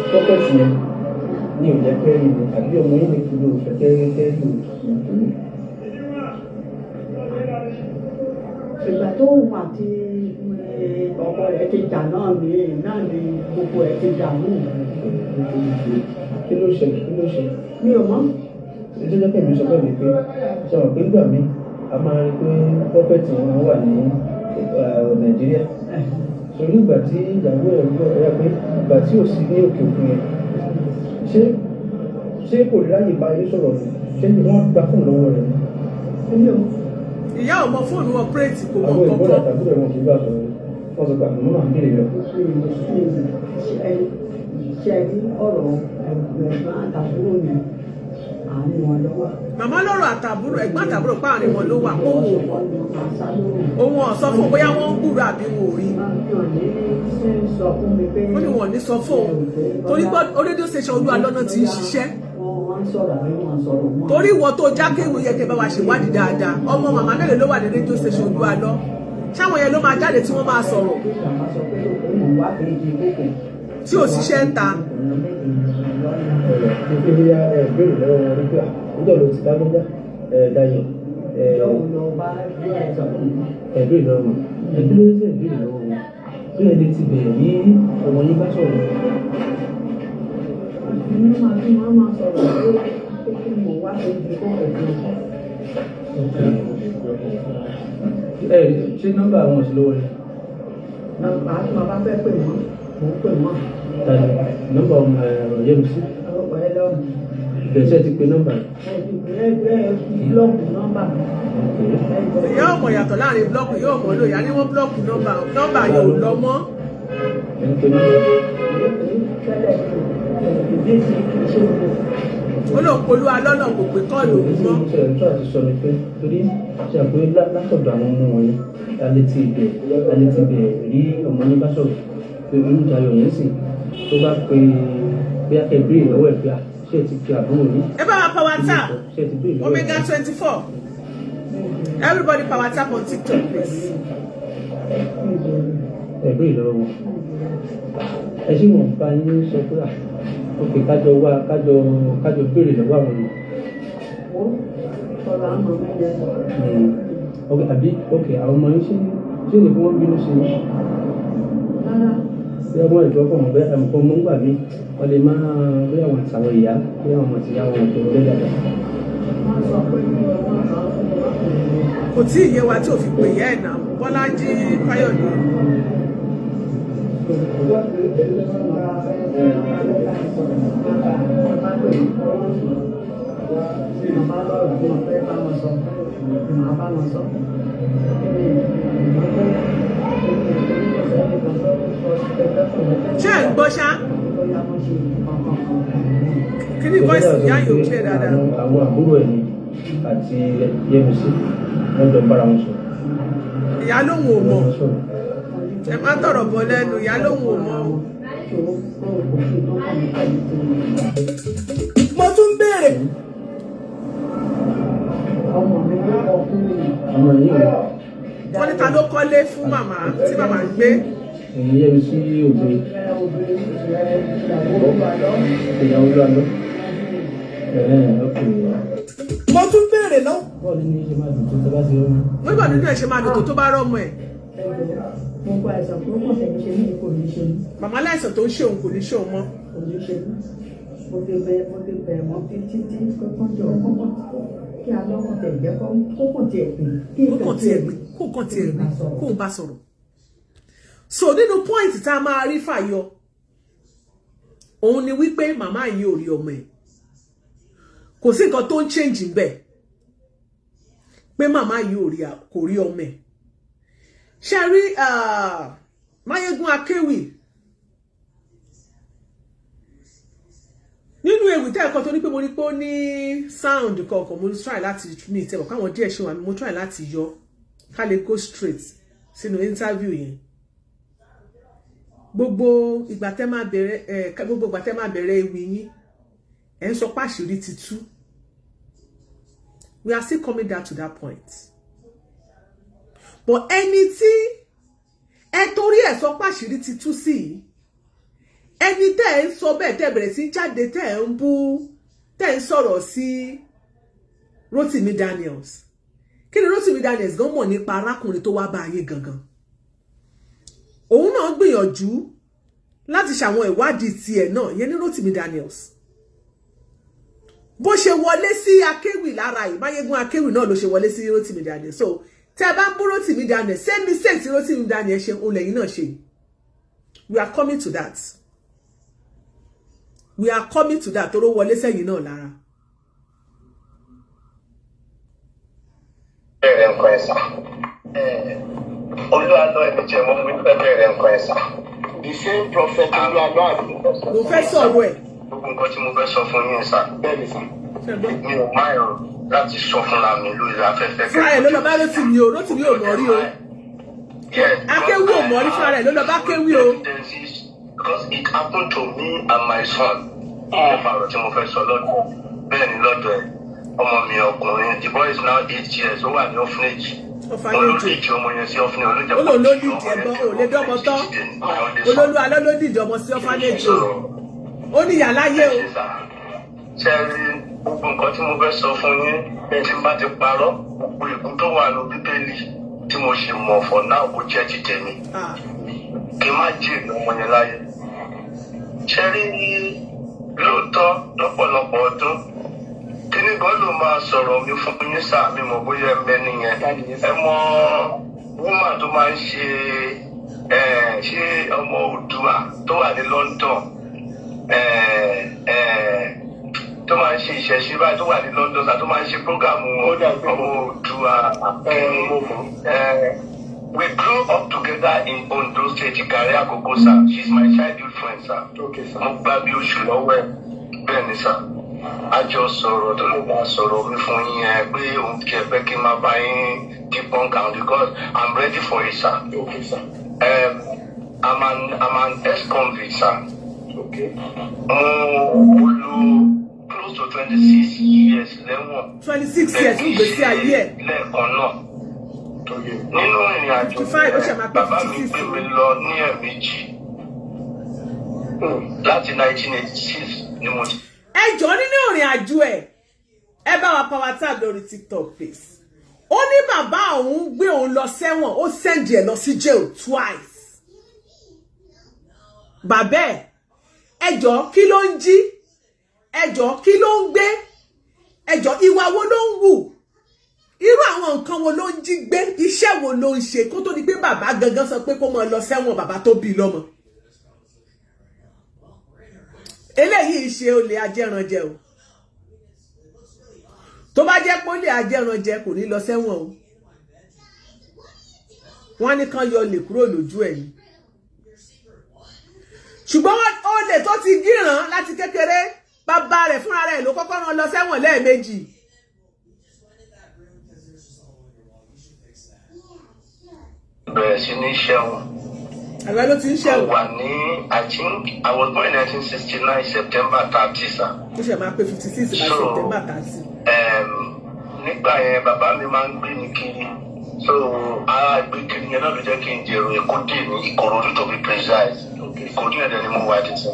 Prophet yẹn ní ò jẹ́ kẹ́rì ni, àbí ọmọ yín ní kí ló fẹ́ kẹ́rí kẹ́rí o? Ìgbà tó òun àti ọkọ rẹ̀ ti jà náà ni gbogbo ẹ̀ ti dàrú. Kí ló ṣẹlẹ̀? Kí ló ṣẹlẹ̀? Mi ò mọ̀. Ètò ìjọba ìlú sọ bẹ́ẹ̀ ni pé ṣe mọ̀ pé nígbà míì a máa rí pé prophet wọn wà ní Nàìjíríà, torí ìgbà tí ìyàwó ẹ̀ gbọ́ ẹ̀ pé ìgbà tí ò sí ní òkè òkun yẹn, ṣé kò rí ráyè bá yín sọ̀rọ̀ ni? Ṣé wọ́n gba fóònù lọ́wọ́ rẹ̀ ni? Èmi ò mọ̀. Ìyá ò mọ fóònù operate, kò mọ Àwọn ìbọn kankan. àtàkùn rẹ̀ wọn kì í bá sọ̀rọ̀, wọ́n sọ pé àwọn máa ń béèrè lọ. Ṣe rí ọ̀rọ̀ ẹ̀gbọ́n àtàbúrò yẹn, àárín wọn ló wà. Màmá lọ́rọ̀ àtàbúrò, ẹ̀gbọ́n àtàbúrò, páàrin wọn ló wà, kó wò ó òun ò sọ fún bóyá wọ́n ń gbúrò àbí wọn ò rí. Ó ní wọn ò ní sọ fún òun torí pé radio station Olúwa lọ́nà tí ń ṣiṣẹ́, torí ìwọ tó jákéwì yẹ kẹ́ bá wa ṣèwádìí dáadáa. Ọmọ màmá mélòó ló wà ní radio station Olúwa lọ? Ṣáwọn yẹn ló máa jáde tí wọ́n máa sọ̀rọ̀ tí ò ṣiṣẹ́ ń ta? Ẹ̀ pé bóyá ẹ béèrè lọ́wọ́ wọn rí pé à níjọ́ ló ti lágbájá ẹ Dayọ̀ ẹ ẹ béèrè lọ́wọ́ wọn, ẹ kí ló dé béèrè lọ́wọ́ wọn bí ẹ lè ti bẹ̀rẹ̀ ní ọmọ yín bá sọ̀rọ̀? Inú máa tún máa sọ̀rọ̀ pé kí mo wá péjì kókò fún. Ẹ ṣé nọ́mbà àwọn ò sí lọ́wọ́ rẹ̀? Màá tún máa bá fẹ́ pè wọ́n, mò ń pè wọ́n. Tani nọ́mbà ọmọ ẹ Yẹmisí? Ọ̀pọ̀ ẹ lọ́mù. Ìbẹ̀sẹ̀ ti pe nọ́mbà yìí. Ẹ block nọ́mbà. Ìyá ọmọ yàtọ̀ láàrin block yóò mọ̀ lóye àní wọ́n block nọ́mbà, nọ́mbà yóò lọ mọ́. Ẹ ń pe nọ́mbà. Tẹ́lẹ̀ ìbísí kì í ṣe gbogbo. Ó lóun polú alọ́nà kò pé call òun mọ́. Ṣe tó àti sọ ni pé torí ṣe àpé látọ̀dọ̀ àwọn ọmọ wọ̀nyí alẹ́ ti ibẹ̀ rí ọmọ yín bá sọ̀rọ̀ pé Olùdayọ̀ yẹn sì tó bá pe bóyá kẹ́ béèrè lọ́wọ́ ẹ̀ pé à ṣé ẹ ti pe àbúrò yín? Ẹ bá wa power tap. Ṣé ẹ ti béèrè lọ́wọ́ ẹ̀? Omega 24, everybody power tap on TikTok, please. Ẹ béèrè lọ́wọ́ wọn, ẹ ṣé wọn bá yín sọ pé à ok, kájọ wá kájọ béèrè lọ́wọ́ àwọn èèyàn. Sọ̀rọ̀ àmọ́ mi yẹn. Ok, àbí ok, àwọn ọmọ yín ṣé ní kí wọ́n bínú sí i? Rárá. Bí ọmọ ìjọ kọ̀ wọ́n bẹ́ ẹ̀mùkọ́ mọ́ ń gbà mí, wọ́n lè máa bí àwọn àtàwọn ìyá, bí àwọn àti ìyá wọn kò wọlé dáadáa. Wọ́n sọ pé kí wọ́n sọ fún mi. Kò tí ì yé wa tí ò fi pè yẹ́ ẹ̀ náà, Bọ́lájí Fáyọ̀dé. Màmá lọ́rọ̀ tí mo fẹ́ bá wọn sọ, màá bá wọn sọ. Ṣé ẹ̀ ń gbọ́ ṣá? Kí ni voice ìyá yìí ò clear dáadáa? Àwọn àbúrò ẹ̀ ni àti Yẹ́misí wọ́n jọ bára wọn sọ̀rọ̀. Ìyá lóhùn ò mọ̀. Wọ́n jọ sọ̀rọ̀. Ẹ má tọ̀rọ̀ bọ̀ lẹ́nu, ìyá lóhùn ò mọ̀. Mo tún béèrè. Ọmọ mi ló kọ fún mi. Ọmọ yìí ò Wọ́n ní ta ló kọ́lé fún màmá tí màmá ń gbé? Ẹ̀yìn Yẹ́misí òde ìyàwó ló lọ. Ẹ̀hẹ́n, ok. Mo tún béèrè lọ́wọ́. Bọ́ọ̀lù ní ṣe máa dùn tó tẹ́ bá ti rọ́mọ. Wọ́n bọ̀ nínú ẹ̀ ṣe máa dùn tó tó bá rọ́mọ ẹ̀. Gbogbo àìsàn tó kàn tẹ̀lé ṣe ní kò ní ṣe ní. Màmá láìsàn tó ń ṣe òun kò ní ṣe òun mọ́. Kò ní ṣe ní. Mo ti bẹ̀ wọ́n fi títí kókó jọ kókó kí alọ́kàn tẹ̀ jẹ́ kókó tiẹ̀ pè. Kó kàn tiẹ̀ gbé, kó kàn tiẹ̀ rí, kóun bá sọ̀rọ̀. So nínú point tá a máa rí fàyọ, òun ni wípé màmá yìí ò rí ọmọ ẹ̀. Kò sí nǹkan tó ń change ń bẹ̀ pé màmá yìí ò rí, kò rí ọmọ ẹ̀. Ṣe rí Máyégún Akéwì nínú ewì tẹ́ ẹ̀kọ́ tó ní pé mo rí pé ó ní sound kọ̀ọ̀kan, mo try láti ní ìtẹ̀wọ̀ káwọn díẹ̀ ṣe wà, mo try láti yọ ká lè go straight sínú interview yẹn. Gbogbo ìgbà tẹ́ máa bẹ̀rẹ̀ ẹ̀, gbogbo ìgbà tẹ́ máa bẹ̀rẹ̀ ewì yín, ẹ̀ ń sọ páṣírí ti tú. We are still coming down to that point, but ẹni tí ẹ torí ẹ̀ sọ páṣírí ti tú sí yìí, ẹni tẹ́ ẹ ń sọ bẹ́ẹ̀, tẹ́ bẹ̀rẹ̀ sí jáde, tẹ́ ẹ ń bú, tẹ́ ẹ ń sọ̀rọ̀ sí Rotimi Daniels, kí ni Rotimi Daniels gan mọ̀ nípa arákùnrin tó wá bá ayé gangan? Òun náà gbìyànjú láti ṣàwọn ìwádìí tiẹ̀ náà, ìyẹn ní Rotimi Daniels. Bó ṣe wọlé sí Akéwì lára yìí, Máyégún Akéwì náà ló ṣe wọlé sí Rotimi Daniels. So tẹ́ ẹ bá ń bú Rotimi Daniels, same mistake tí Rotimi Daniels ṣe, òun lẹ́yìn náà ṣe. We are coming to that, we are coming to that. Toró wọlé sẹ́yìn náà lára. Bẹ̀rẹ̀ nǹkan ẹ̀ sà. Olúwalọ ẹni jẹ́ mo fẹ́ bẹ̀rẹ̀ nǹkan ẹ̀ sà. The same prophet Olúwalọ àbí? Mo fẹ́ sọ̀rọ̀ ẹ̀. Gbogbo nǹkan tí mo fẹ́ sọ fún yín sà. Bẹ́ẹ̀ ni sà. Mi ò máa yọ láti sọ fúnra mi lórí afẹ́fẹ́. Fúnra ẹ̀ ló lọ bá Rótìmí o, Rótìmí ò mọ̀ rí o. Akéwì ò mọ̀ rí, fúnra rẹ̀ ló lọ bá Kéwì o. Because it happened to me and my son. Nípa ọ̀rọ̀ tí mo fẹ́ sọ lọ́dọ̀ bẹ́ẹ̀ ni lọ́dọ̀ ẹ̀, ọmọ mi ọkùnrin, the boy is now 8 years, ó wà ní orphanage. Orphanage. Mo ló díje ọmọ yẹn sí orphanage olójà. Ó lòun ló díje ẹ̀gbọ́n ò lè dọ́mọ tán. Olólùwà ló ló díje ọmọ sí orphanage o. Ó ní ìyá láyé o. Ṣe rí gbogbo nǹkan tí mo fẹ́ sọ fún yín, tí n bá ti parọ́, gbogbo ègún tó wà ní Bíbélì tí mo ṣe mọ̀ for now kó jẹ́ ti tèmi, kí n má jèrè ọmọ yẹn láyé. Ṣe rí lóòótọ́, lọ́pọ̀lọpọ̀ ọdún kíní kan ló máa sọ̀rọ̀ mi fún yín sáà, mi mọ̀ bóyá ẹ mẹ́ni yẹn, ẹ mọ woman tó máa ń ṣe ṣé ọmọ Oòduà tó wà ní London, tó máa ń ṣe ìṣẹ̀ṣe báyìí, tó wà ní London sá, tó máa ń ṣe program ọmọ Oòduà kíní. We grew up together in Ondo State, Ìkàrẹ́ Àkókò sir. She's my childhood friend sir. Okay, sir. Mo gbá bí oṣù lọ́wọ́ ẹ̀ bẹ́ẹ̀ ni sir. A jọ sọ̀rọ̀ tó ló máa sọ̀rọ̀ mi fún yín ẹ pé òun kì í fẹ́ kí n máa bá yín debunk am because I'm ready for it sir. Okay, sir. I'm an ex-convict sir. Okay. Mo lò close to 26 years lẹ́wọ̀n. 26 years ń gbèsè ayé ẹ̀. Lẹ́ẹ̀kan náà. Nínú ìrìn àjò 55, ó ṣe máa pé bàbá mi 56. gbé mi lọ ní ẹ̀ẹ̀mejì láti 1986 ni mo ti. Ẹ jọ̀ọ́, nínú ìrìn àjò ẹ̀ Ẹ bá wa power tap lórí TikTok, please. Ó ní bàbá òun gbé òun lọ sẹ́wọ̀n, ó send ẹ̀ lọ sí jail twice. Bàbá ẹ̀, ẹjọ́, kí ló ń jí? Ẹjọ́, kí ló ń gbé? Ẹjọ́, ìwà wo ló ń wù? Irú àwọn nǹkan wo ló ń jí gbé? Iṣẹ́ wo ló ń ṣe kó tó di pé bàbá gangan sọ pé kó máa lọ sẹ́wọ̀n, bàbá tó bí lọ́mọ? Eléyìí ṣe olè ajẹranjẹ o. Tó bá jẹ́ pé olè ajẹranjẹ, kò ní lọ sẹ́wọ̀n o. Wọ́n ní kán yọ olè kúrò lójú ẹ̀ ni. Ṣùgbọ́n olè tó ti gíràn láti kékeré, bàbá rẹ̀ fúnra rẹ̀ ló kọ́kọ́ rán lọ sẹ́wọ̀n lẹ́ẹ̀mejì. Bẹ̀rẹ̀ sí ní ṣẹ̀wọ̀n. Àgbà ló ti ń Mo ṣẹ̀wọ̀n. wà ní, I think I was born in 1969, September 30, sir. Ó ṣe máa pé 56 by September 30. Nígbà yẹn, bàbá mi máa ń gbé mi kiri, so ara ìgbé kiri yẹn náà ló jẹ́ kí n jèrò Èkó dé ní Ìkòròdú, to be precise. Ìkòròdú yẹn dẹ̀ ni mo wà dé sí.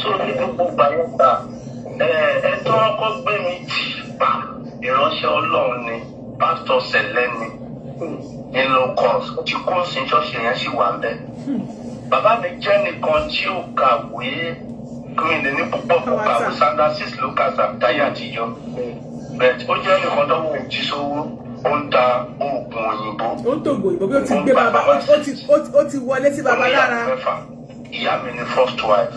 So ní gbogbo ìgbà yẹn gbà ẹ ẹ tó kọ́kọ́ gbé mi tì pa, ìránṣẹ́ Ọlọ́run ni, pásítọ̀ Sẹ̀lẹ́ ni ní locus. Ó ti kó sí, ṣọ́ọ̀ṣì yẹn sì wà ń bẹ̀. Bàbá mi jẹ́ nìkan tí ó kàwé kí ní púpọ̀, kò kàwé, standard six ló kà sà táyà àtijọ́, but ó jẹ́ nìkan tó wù jí sówó, ó ń ta oògùn òyìnbó. Ó ń tògbò ìbò bí ó ti gbé bàbá, ó ti wọlé sí bàbá Ó ní ìyàwó lára. mẹ́fà. Ìyá mi ni first wife,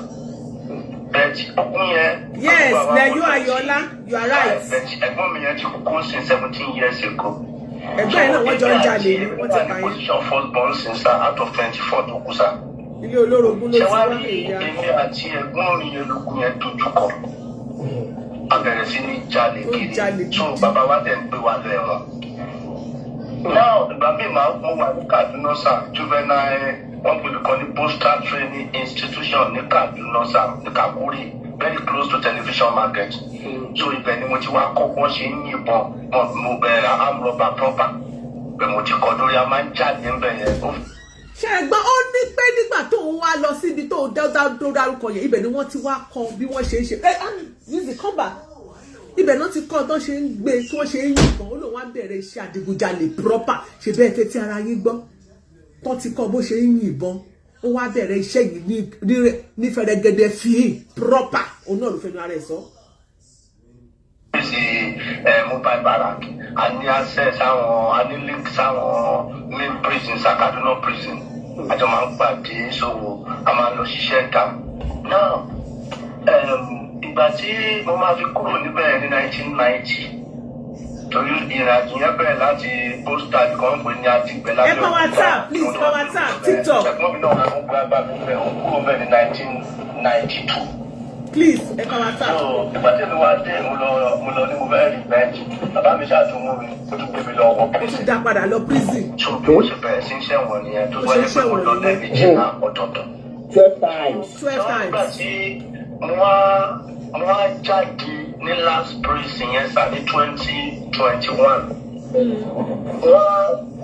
but ogún yẹn. Yes, Bàbá Lẹ́yọ́ wọn Ayọ̀ọ́lá, you are right. But ẹ̀gbọ́n mi yẹn ti kú sí 17 years ago. Ẹ̀gbọ́n yẹn náà, wọ́n jọ ń jalè ni, wọ́n ti pa yẹn. Position first born since, sir, out of 24 tó kú, sir. Ilé olórogún ló Ṣé ti wá wá rí, ìyá. èmi àti ẹ̀gbọ́n mi yẹn lógún yẹn dojú kọ. A bẹ̀rẹ̀ sí ní jalè Ó kiri. jalè So gidi. bàbá wa dẹ̀ ń gbé wa lọ ẹ̀wọ̀n. Now, ìgbà míì máa mo wà ní Kaduna, sir, juvenile, wọ́n pè mí kan ní postal training institution ní Kaduna, sir, ní Kakuri, very close to television market. So ibẹ̀ ni mo ti wá kọ́ wọ́n ṣe ń yìnbọn. Mo bẹ̀rẹ̀ arm robber proper. Bẹ́ẹ̀ mo ti kọ́ lórí a máa ń jáde ńbẹ̀ yẹn. Ó Ṣe ẹ̀gbọ́n, ó ní pé nígbà tó ń wá lọ síbi tó tó dárúkọ yẹn, ibẹ̀ ni wọ́n ti wá kọ́ bí wọ́n ṣe ń ṣe. Ẹ ah, use the come back. Ibẹ̀ náà ti kọ́ tó ṣe ń gbé, tí wọ́n ṣe ń yìnbọn. Ó lóun wá bẹ̀rẹ̀ iṣẹ́ adigunjalè proper. Ṣe bẹ́ẹ̀ tẹ́tí ara yín gbọ́ tó ti kọ́ bó ṣe ń yìnbọn, ó wá bẹ̀rẹ̀ iṣẹ́ yìí ní fẹ̀rẹ̀gẹ̀dẹ̀ fíìn proper. Òun náà ló fẹnu ara ẹ̀ sọ. Sí mobile barrack, a ní access sáwọn, a ní link sáwọn main prison, sa Kaduna prison. Àjọ máa ń pàdé ṣòwò, a máa lọ ṣiṣẹ́ ta. Now, ìgbà tí mo máa fi kúrò níbẹ̀ ní 1990, torí ìrìnàjò yẹn bẹ̀rẹ̀ láti postal kan pè ní Àtìgbẹ́ lábẹ́ Ẹ power tap, please, power tap, TikTok. Ẹ̀gbọ́n mi náà wọ́n gbé bá mi bẹ̀, ó kúrò bẹ́ẹ̀ ní 1992. Please, ẹ power tap. So ìgbà tí mi wá dé, mo lọ ní mo fẹ́ rí bẹ́ẹ̀jì, bàbá mi ṣàtúnmú mi, ó tún gbé mi lọ wọ Ó tún prison. dá padà lọ prison. So bí mo ṣe bẹ̀rẹ̀ sí ń ṣẹ̀wọ̀n nìyẹn, tó Ó ṣe wáyé pé mo ṣẹ̀wọ̀n lọ nìyẹn. lẹ́ẹ̀mejì náà ọ̀tọ̀ọ̀tọ̀. 12 times. 12 Nígbà times. tí mo wá jáde ní last prison yẹn sá ní 2021,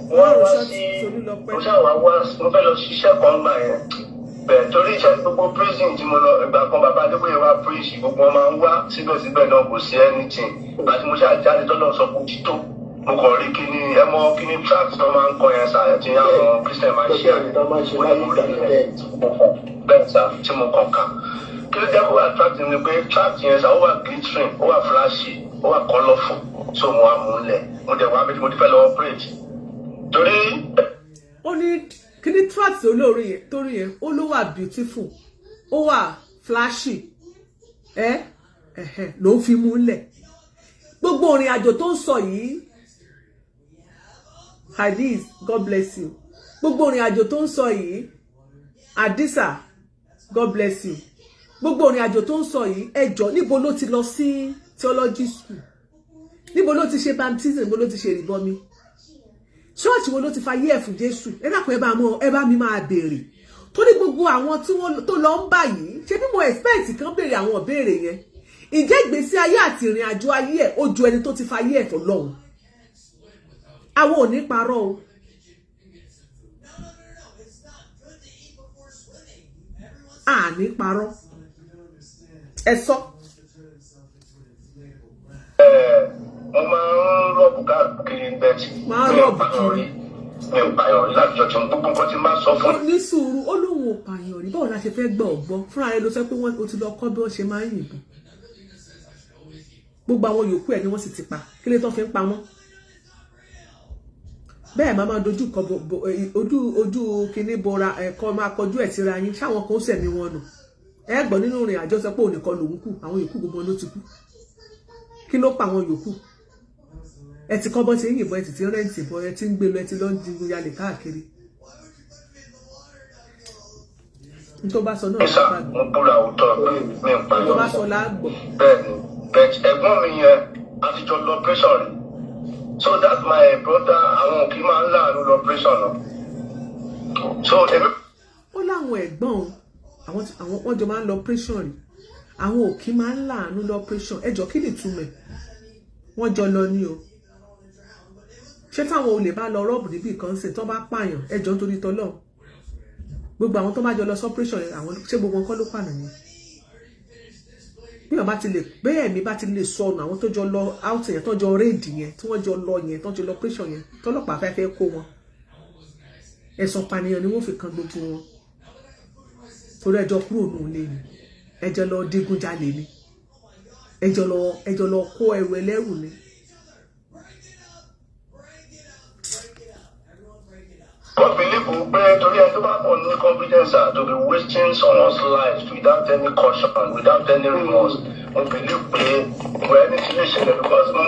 wọ́n wá sí, mo ṣáà wá wá, mo fẹ́ lọ ṣiṣẹ́ kan gbà yẹn bẹ́ẹ̀, torí iṣẹ́ gbogbo prison tí mo lọ, ìgbà kan bàbá Adébóyè wá preach, gbogbo wọn máa ń wá, síbẹ̀síbẹ̀ náà kò sí anything. Ìgbà tí mo ṣáà jáde, tọ́lọ́ sọ pé títò, mo kàn rí kíní, ẹ mọ kíní tract tó máa ń kọ yẹn sà, tí àwọn Christian máa ń ṣe. Tó máa ń ṣe láyé ìgbà yẹn, bẹ́ẹ̀. Bẹ́ẹ̀ sà, tí mo kàn kà, kí ló jẹ́ kó wà tract ni pé tract yẹn sà, ó wà glittering, ó wà flashy, ó wà colourful. So mo wà mú un lẹ̀, mo dẹ̀ wá bí mo ti fẹ́ lọ operate torí. Ó ní kíní tract olórí yẹn torí yẹn, ó ló wà beautiful, ó wà flashy, ẹ ẹhẹ ló ń fi múlẹ̀. Gbogbo ìrìn àjò tó ń sọ yìí, Hadith, God bless you. Gbogbo ìrìn àjò tó ń sọ yìí, Adisa, God bless you. Gbogbo ìrìn àjò tó ń sọ yìí, ẹjọ́, níbo ló ti lọ sí theology school? Níbo ló ti ṣe baptism? Níbo ló ti ṣe ìrìbọmi? Ṣọ́ọ̀ṣì wo ló ti fa yé ẹ̀ fún Jésù? Ẹ dákun, ẹ bá mọ, ẹ bá mi máa béèrè, torí gbogbo àwọn tí wọ́n tó lọ ń bà yìí, ṣé bí mo expect kan béèrè àwọn ìbéèrè yẹn. Ìjẹ́ ìgbésí ayé àti ìrìn àjò ayé ẹ̀, ó ju ẹni tó ti fa ayé ẹ̀ fọlọ́hun? Àwọn ò ní parọ́ o. Àní parọ́, ẹ sọ. kiri bẹ́ẹ̀ tí Máa mi ò rob pààyàn kiri. rí, mi ò pààyàn rí látijọ́ tí gbogbo nǹkan tí máa sọ fún Ó ní sùúrù, ó lóun ò pààyàn rí. Báwo la ṣe fẹ́ gbọ́ ọ̀gbọ́? Fúnra rẹ̀ ló sọ pé wọ́n ó ti lọ kọ́ bí wọ́n ṣe máa ń yìnbọn. Gbogbo àwọn yòókù ẹ̀ ni wọ́n sì ti pa. Kí ló tó fi ń pa wọ́n bẹ́ẹ̀? Máa dojú kọ ojú kinní bora ẹ̀kọ́, máa kọjú ẹ̀ síra yín. Ṣáwọn kan ó sẹ̀mí wọn nù? Ẹ gbọ́ nínú ìrìn àjò sọ pé òun nìkan lòun kù, àwọn yòókù gbogbo wọn ló ti kú. Kí ló pa àwọn yòókù? Ẹ ti kọ́ bọ́ ti ń yìnbọn, ẹ sì ti ń rent ìbọn, ẹ ti ń gbé lọ, ẹ ti lọ ń digun yalè káàkiri. N tó bá sọ náà mi sà, lágbàgbọ́. Mo búra òótọ́ pé mi ò N tó pààyàn bá rí. sọ láàgbọ̀. Bẹ́ẹ̀ ni, but ẹ̀gbọ́n mi yẹn àtijọ́ lọ operation rí, so that my brother, àwọn òkè máa ń láàánú lọ operation náà, so èmi Ó láwọn ẹ̀gbọ́n òun, àwọn wọ́n jọ máa ń lọ operation rí, àwọn òkì máa ń láàánú lọ operation. Ẹjọ́, kí ni ìtumọ̀ ẹ̀? Wọ́n jọ lọ ní o. Ṣé táwọn olè bá lọ rob níbì kan sìn, tó bá pààyàn, ẹjọ́, nítorí tọ́lọ́, gbogbo àwọn tó bá jọ lọ sí operation yẹn, àwọn ṣé gbogbo wọn kọ́ ló pààyàn yẹn? Bí wọn bá ti lè bẹ́ẹ̀ mi bá ti lè sọnù, àwọn tó jọ lọ out yẹn, tó jọ raid yẹn, tí wọ́n jọ lọ yẹn, tó jọ lọ operation yẹn, tọ́lọ́pàá fẹ́ fẹ́ kó wọn, ẹ̀sùn pànìyàn ni wọ́n fi kan gbogbo wọn, torí ẹjọ́ kúrò nù ilé ni, ẹjọ́ lọ digunjalè ni, ẹjọ́ lọ kó ẹrù ẹlẹ́rù ni. Wọ́n believe pé torí ẹni tó bá pọ̀ ní confidence to be wasting someone's life without any caution, without any remorse, mo believe pé mo ẹni tí lè ṣẹlẹ̀, because mo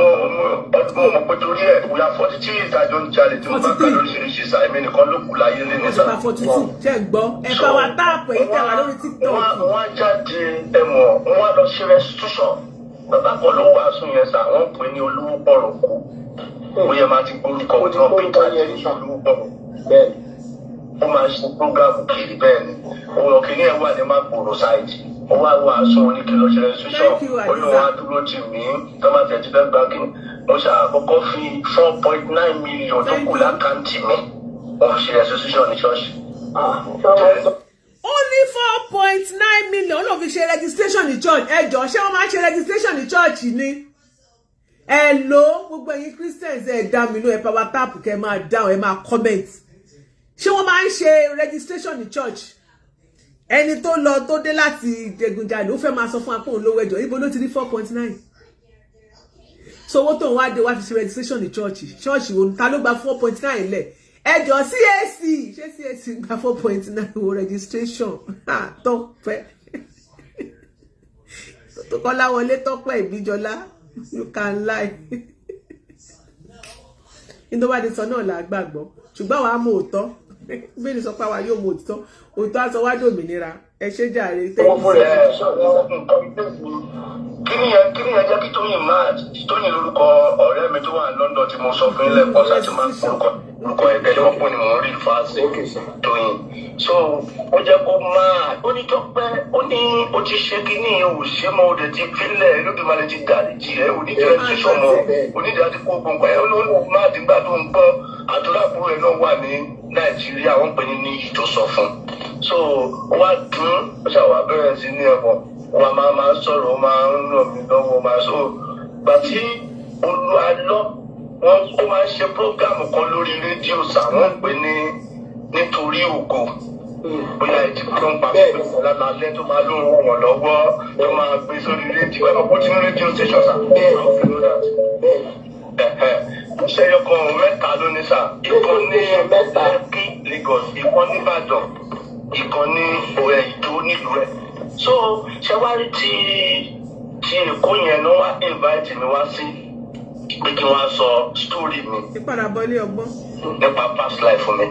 mọ̀ pé torí ẹ̀, we are 43 ìdájọ́ ń jalè tí mo bá kà 43. lóríṣiríṣi sá, èmi nìkan ló kù láyé lé ní Wọ́n ti sá. pa 42. Ṣe ń gbọ́? Ẹ bá wa tap, èyí tẹ̀ wá lórí TikTok. Wọ́n á jáde ẹ̀wọ̀n, wọ́n á lọ sí restitution. Bàbá kan ló wàásù yẹn sá, wọ́n pè ní Olówó Pọ̀rọ̀kù, bóyá máa ti gbórúkọ Mo ti náà. gbórúkọ Peter yẹn rí sà. Olówó Pọ̀rọ̀kù. Bẹ́ẹ̀ni. Ó máa ń ṣe program kiri. Bẹ́ẹ̀ ni, òun kìíní ẹ̀ wà ní Magboro side. Ó wá wàásù oníkìlọ̀ ṣe restitution. Thank you, Ó ní Adiza. wọn á dúró tì mí tó bá tẹ̀ ti fẹ́ gbá kí mo ṣàkọ́kọ́ fi 4.9 million tó Thank kù you. l'account mi, mo fi ṣe restitution ní ṣọ́ọ̀ṣì. Ah, ṣé wọ́n máa ń sọ Ó ní 4.9 million ló fi ṣe registration ní church. Ẹ jọ, ṣé wọ́n máa ń ṣe registration ní church ni? Ẹ lò gbogbo ẹ̀yin Christians, ẹ dá mi ló, ẹ power tap, kẹ́ máa dáhùn, ẹ máa comment. Ṣé wọ́n máa ń ṣe registration ní church? Ẹni tó lọ tó dé láti digunjalè, ó fẹ́ máa sọ fún wa pé òun lówó. Ẹjọ́, ibo ló ti rí 4.9? So owó tó ń wá dé wá fi ṣe registration ní church? Church wo? Ta ló gba 4.9 lẹ̀? Ẹjọ́, CAC, ṣé CAC gba 4.9 wo registration? Tọ́pẹ́ tó Kọ́láwọlé, Tọ́pẹ́ Ìbíjọlá, you can lie. Ní tó bá ti sọ náà là á gbàgbọ́, ṣùgbọ́n àwa mọ òótọ́. Bíbélì sọ pé àwa yóò mọ òtítọ́, òótọ́ á sọ wá dòmìnira. Ẹ ṣé jàre. Wọ́n fún restitution ní sà. Kí ni yẹn jẹ́ kí Tóyìn máa Tóyìn lórúkọ ọ̀rẹ́ mi tó wà ní London tí mo sọ fún ilé ẹ̀kọ́ sá, tí máa ń porúkọ orúkọ ẹ̀kẹ́ ni wọ́n pè ní mò ń rí fáṣí. Okay, sir. Tóyìn, so ó jẹ́ kó máa ó ní Tọ́pẹ́, ó ní ó ti ṣe kínní, ò ṣe mọ́, ó dẹ̀ ti fílẹ̀, Olódùmarè ti dáríjì ẹ̀, ò ní jẹ́ restitution mọ́, onídìí àti kó gbọ̀ngàn ẹ̀. Ó ní máa dìgbà tó ń gbọ́ àdúrà kúrò ẹ̀ náà wà ní Nàìjíríà, wọ́n pè ní Níyì tó sọ fún, so ó wá dùn, ó ṣàwà bẹ̀rẹ̀ sí ní ẹ̀wọ̀n, wọ́n máa sọ̀rọ̀, ó máa ń ràn mí lọ́wọ́, máa sọ gbà tí Olúalọ́ wọ́n, ó máa ń ṣe program kan lórí rédíò sà, wọ́n pè ní Nítorí Ògo. Bóyá ẹ ti gbọ́ ń pa pé lálẹ́ tó máa lóun ràn wọ́n lọ́wọ́, tó máa gbé sórí rédíò, ẹ̀ mọ̀ kó tí ní rédíò station sà. How you know that? Iṣẹ́ yọkan mẹ́ta ló ní sà, ìkan ní Lekki, Lagos, ìkan ní Ìbàdàn, ìkan ní òrẹ́ Ìdó nílùú ẹ̀. So ṣẹ́wárí ti Èkó yẹn ló wá invite mi wá sí pé kí wọ́n á sọ story mi Ìpadàbọ̀ ilé ọgbọ́n. nípa past life mi.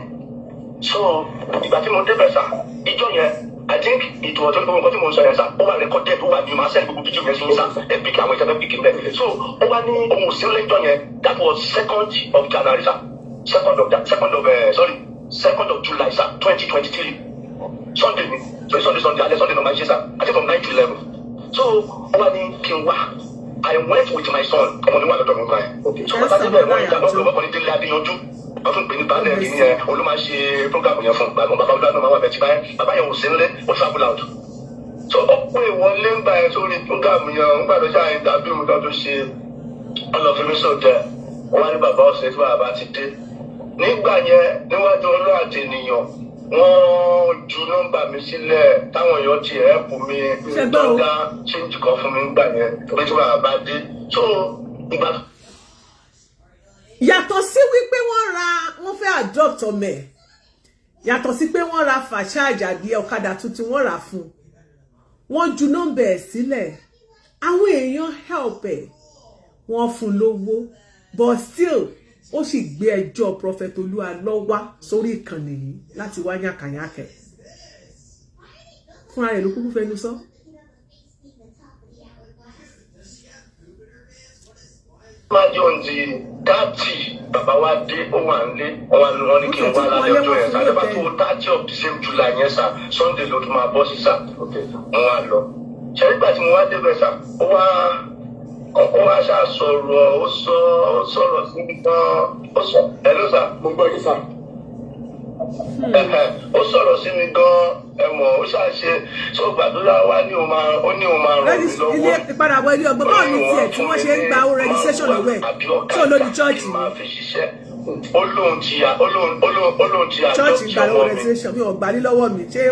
So ìgbà tí mo débẹ̀ sà, ìjọ yẹn, I think it was gbogbo nǹkan tí mo ń sọ yẹn sà, ó wà recorded, ó wà ní ma send gbogbo fídíò yẹn sí yín sà, ẹ pick àwọn ìjọba pick bẹ́ẹ̀. So ó wá ní ohun sí lẹ́jọ́ yẹn. That was 2nd of January sir, second of sorry, 2nd of July sir, 2023, Sunday ni. So Sunday, alẹ́ Sunday náà máa ń ṣe sir, I think from 9 to 11. So ó wá ní kí n wá. I went with my son, ọmọ mi wà lọ́dọ̀ mi báyìí. So bàtà débẹ̀, wọ́n ìjà lọ́dọ̀ wọ́n kọ́ni Délé Adéyanjú, wọ́n tún pè ní baálẹ̀ kìíní yẹn, olú máa ṣe program yẹn fún bàbá. Bàbá olú àná máa wà bẹ̀ tí báyẹn, bàbá yẹn ò sí nílé, ó travel out. So ó pè wọlé ńgbà yẹn sórí program yẹn, ńgbà tó ṣáà interview mi kan tó ṣe, ọlọ́fin mi sọ̀tẹ̀. Wọ́n ní bàbá ọ̀sẹ̀ tí bàbá ti dé nígbà yẹn, níwájú Ọlọ́run àti ènìyàn, wọ́n ju nọ́mbà mi sílẹ̀ táwọn èèyàn ti ẹ̀ẹ́pù mi. Ṣé gbọ́ o? Dọ́gba change kan fún mi nígbà yẹn pé tí bàbá bá dé, so ìgbà Yàtọ̀ sí wípé wọ́n ra, wọ́n fẹ́ adopt ọmọ ẹ̀, yàtọ̀ sí pé wọ́n ra fàṣáàjà àbí ọ̀kadà tuntun wọ́n rà fún un, wọ́n ju nọ́mbà ẹ̀ sílẹ̀, àwọn èèyàn help ẹ̀, wọ́n fún un lówó, but still ó sì gbé ẹjọ́ Prophet Olúalọ wá sórí ìkànnì yìí láti wá yàkàyàkẹ́ fúnra rẹ̀ ló kúkú fẹnu sọ. Máa jẹ́ ohun ti 30, bàbá wa dé, ó wà nílé, wọ́n wá ní wọ́n ní kí n wá lálẹ́ ọjọ́ yẹn sá. Lẹ́bàá tó 30 of the same July yẹn sá, Sunday ló tún máa bọ́ sí sá. Mo wá lọ ṣe, nígbà tí mo wá débẹ̀ sá, ó wá ṣá sọ̀rọ̀, ó sọ, ó sọ̀rọ̀ sí mi gan. Ó sọ ẹ ló sá. Mo gbọ́ yín sá. Ó sọ̀rọ̀ sí mi gan, ẹ mọ̀, ó ṣàṣe tó gbàdúrà wá ní òun máa, ó ní òun máa ràn mí lọ́wọ́. Ilé ìpadàbọ̀ ilé ọgbọ́n, báwo ni tiẹ̀ tí wọ́n ṣe ń gba owó registration lọ́wọ́ ẹ̀ tí ò lóní church ni? Máa fi ṣiṣẹ́. Ó lóun ti Church adopt ń gbà lọ́wọ́ ọmọ mi. registration, mi ò gbà ní lọ́wọ́ mi ṣé.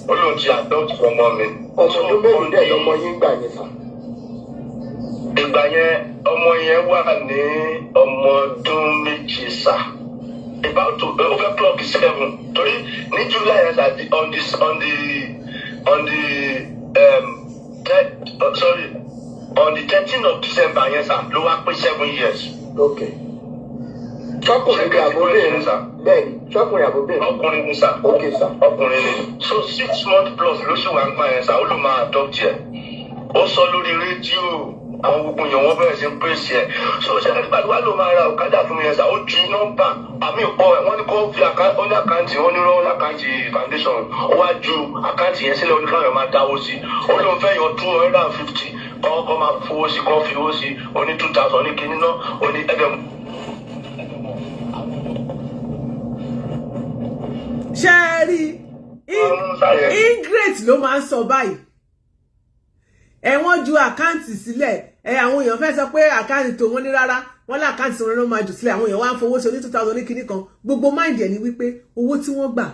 Ó lóun ti adopt ọmọ mi. Ọmọ ọdún mélòó dẹ̀ lọmọ yín gbà yẹn sá? Ìgbà yẹn, ọmọ yẹn wà ní ọmọ ọdún 7 sá, about to ó fẹ́ clock 7, torí ní July yẹn sá, on the sorry, on the 13 of December yẹn sá ló wá pé 7 years. Ok, ṣọkùnrin ni àbóbìnrin? Bẹ́ẹ̀ ni, ṣọkùnrin àbóbìnrin? Ọkùnrin ni sá. Ok sá. Ọkùnrin ni. So 6 months plus ló ṣì wà ń gbà yẹn sá. Ó ló máa adopt yẹ, ó sọ lórí rédíò, àwọn gbogbo èèyàn wọn bẹ̀rẹ̀ sí ń pèsè ẹ̀. So ṣe nígbà tí wàá lò máa ra ọ̀kadà fún mi yẹn sá, ó ju nọ́mbà àmì ìpọ̀ ẹ̀, wọ́n ní kó fi ó ní account, wọ́n ní rọ́ọ̀lù account foundation, ó wá ju account yẹn sílẹ̀, oníkàwé máa dáwó sí. Ó lóun fẹ́ yọ 250, kọ́ máa fowó sí, kọ́ fi owó sí, ó ní 2,000 ní kinní náà, ó ní ẹgbẹ̀rún. Ṣe é rí ingrate ló máa ń sọ báyìí. Ẹ wọ́n ju account sílẹ̀ ẹ, àwọn èèyàn fẹ́ sọ pé account tó wọ́n ní rárá, wọ́n lé account wọn ló máa jù sílẹ̀, àwọn èèyàn wá ń fowó sí oní 2,000 ní kinní kan. Gbogbo mind ẹ̀ ni wípé owó tí wọ́n gbà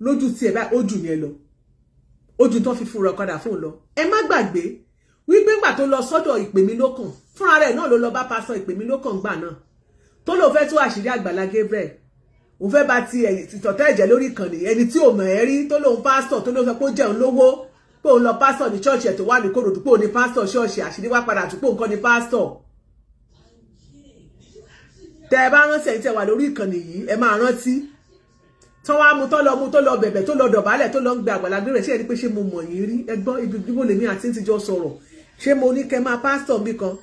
lójú tiẹ̀ báyìí, ó jù yẹn lọ, ó ju tó fi fún ra ọ̀kadà fún un lọ. Ẹ má gbàgbé wípé ńgbà tó lọ sọ́dọ̀ ìpè mí lókàn fúnra rẹ̀ náà, ló lọ bá pásọ ìpè mí lókàn gbà náà, tó lóun fẹ́ tú àṣírí Àgbàlá Gabriel, òun fẹ́ bá ti tọ̀tẹ́ ẹ̀jẹ̀ lórí ìkànnì, ẹni tí ò mọ̀ ẹ́ rí, tó lóun pásítọ̀, tó lóun sọ pé ó jẹun lówó, pé òun lọ pásítọ̀ ní ṣọ́ọ̀ṣì ẹ̀ tó wà ní Kòròdú, pé òun ní pásítọ̀ ṣọ́ọ̀ṣì. Àṣírí wá padà tún pé òun kọ́ ní pásítọ̀. Tẹ ẹ bá rántí, ẹ̀yin tẹ wà lórí ìkànnì yìí, ẹ máa rántí tán wá mú tó lọ mú, tó lọ bẹ̀bẹ̀, tó lọ dọ̀bálẹ̀, tó lọ ń gbé Àgbàlá Gabriel. Ṣé ẹni pé ṣé mo mọ̀ yín rí? Ẹ gbọ́, ibi gbígbó lèmi àti ti jọ sọ̀rọ̀. Ṣé mo ní kẹ́ máa pásítọ̀ mi kan?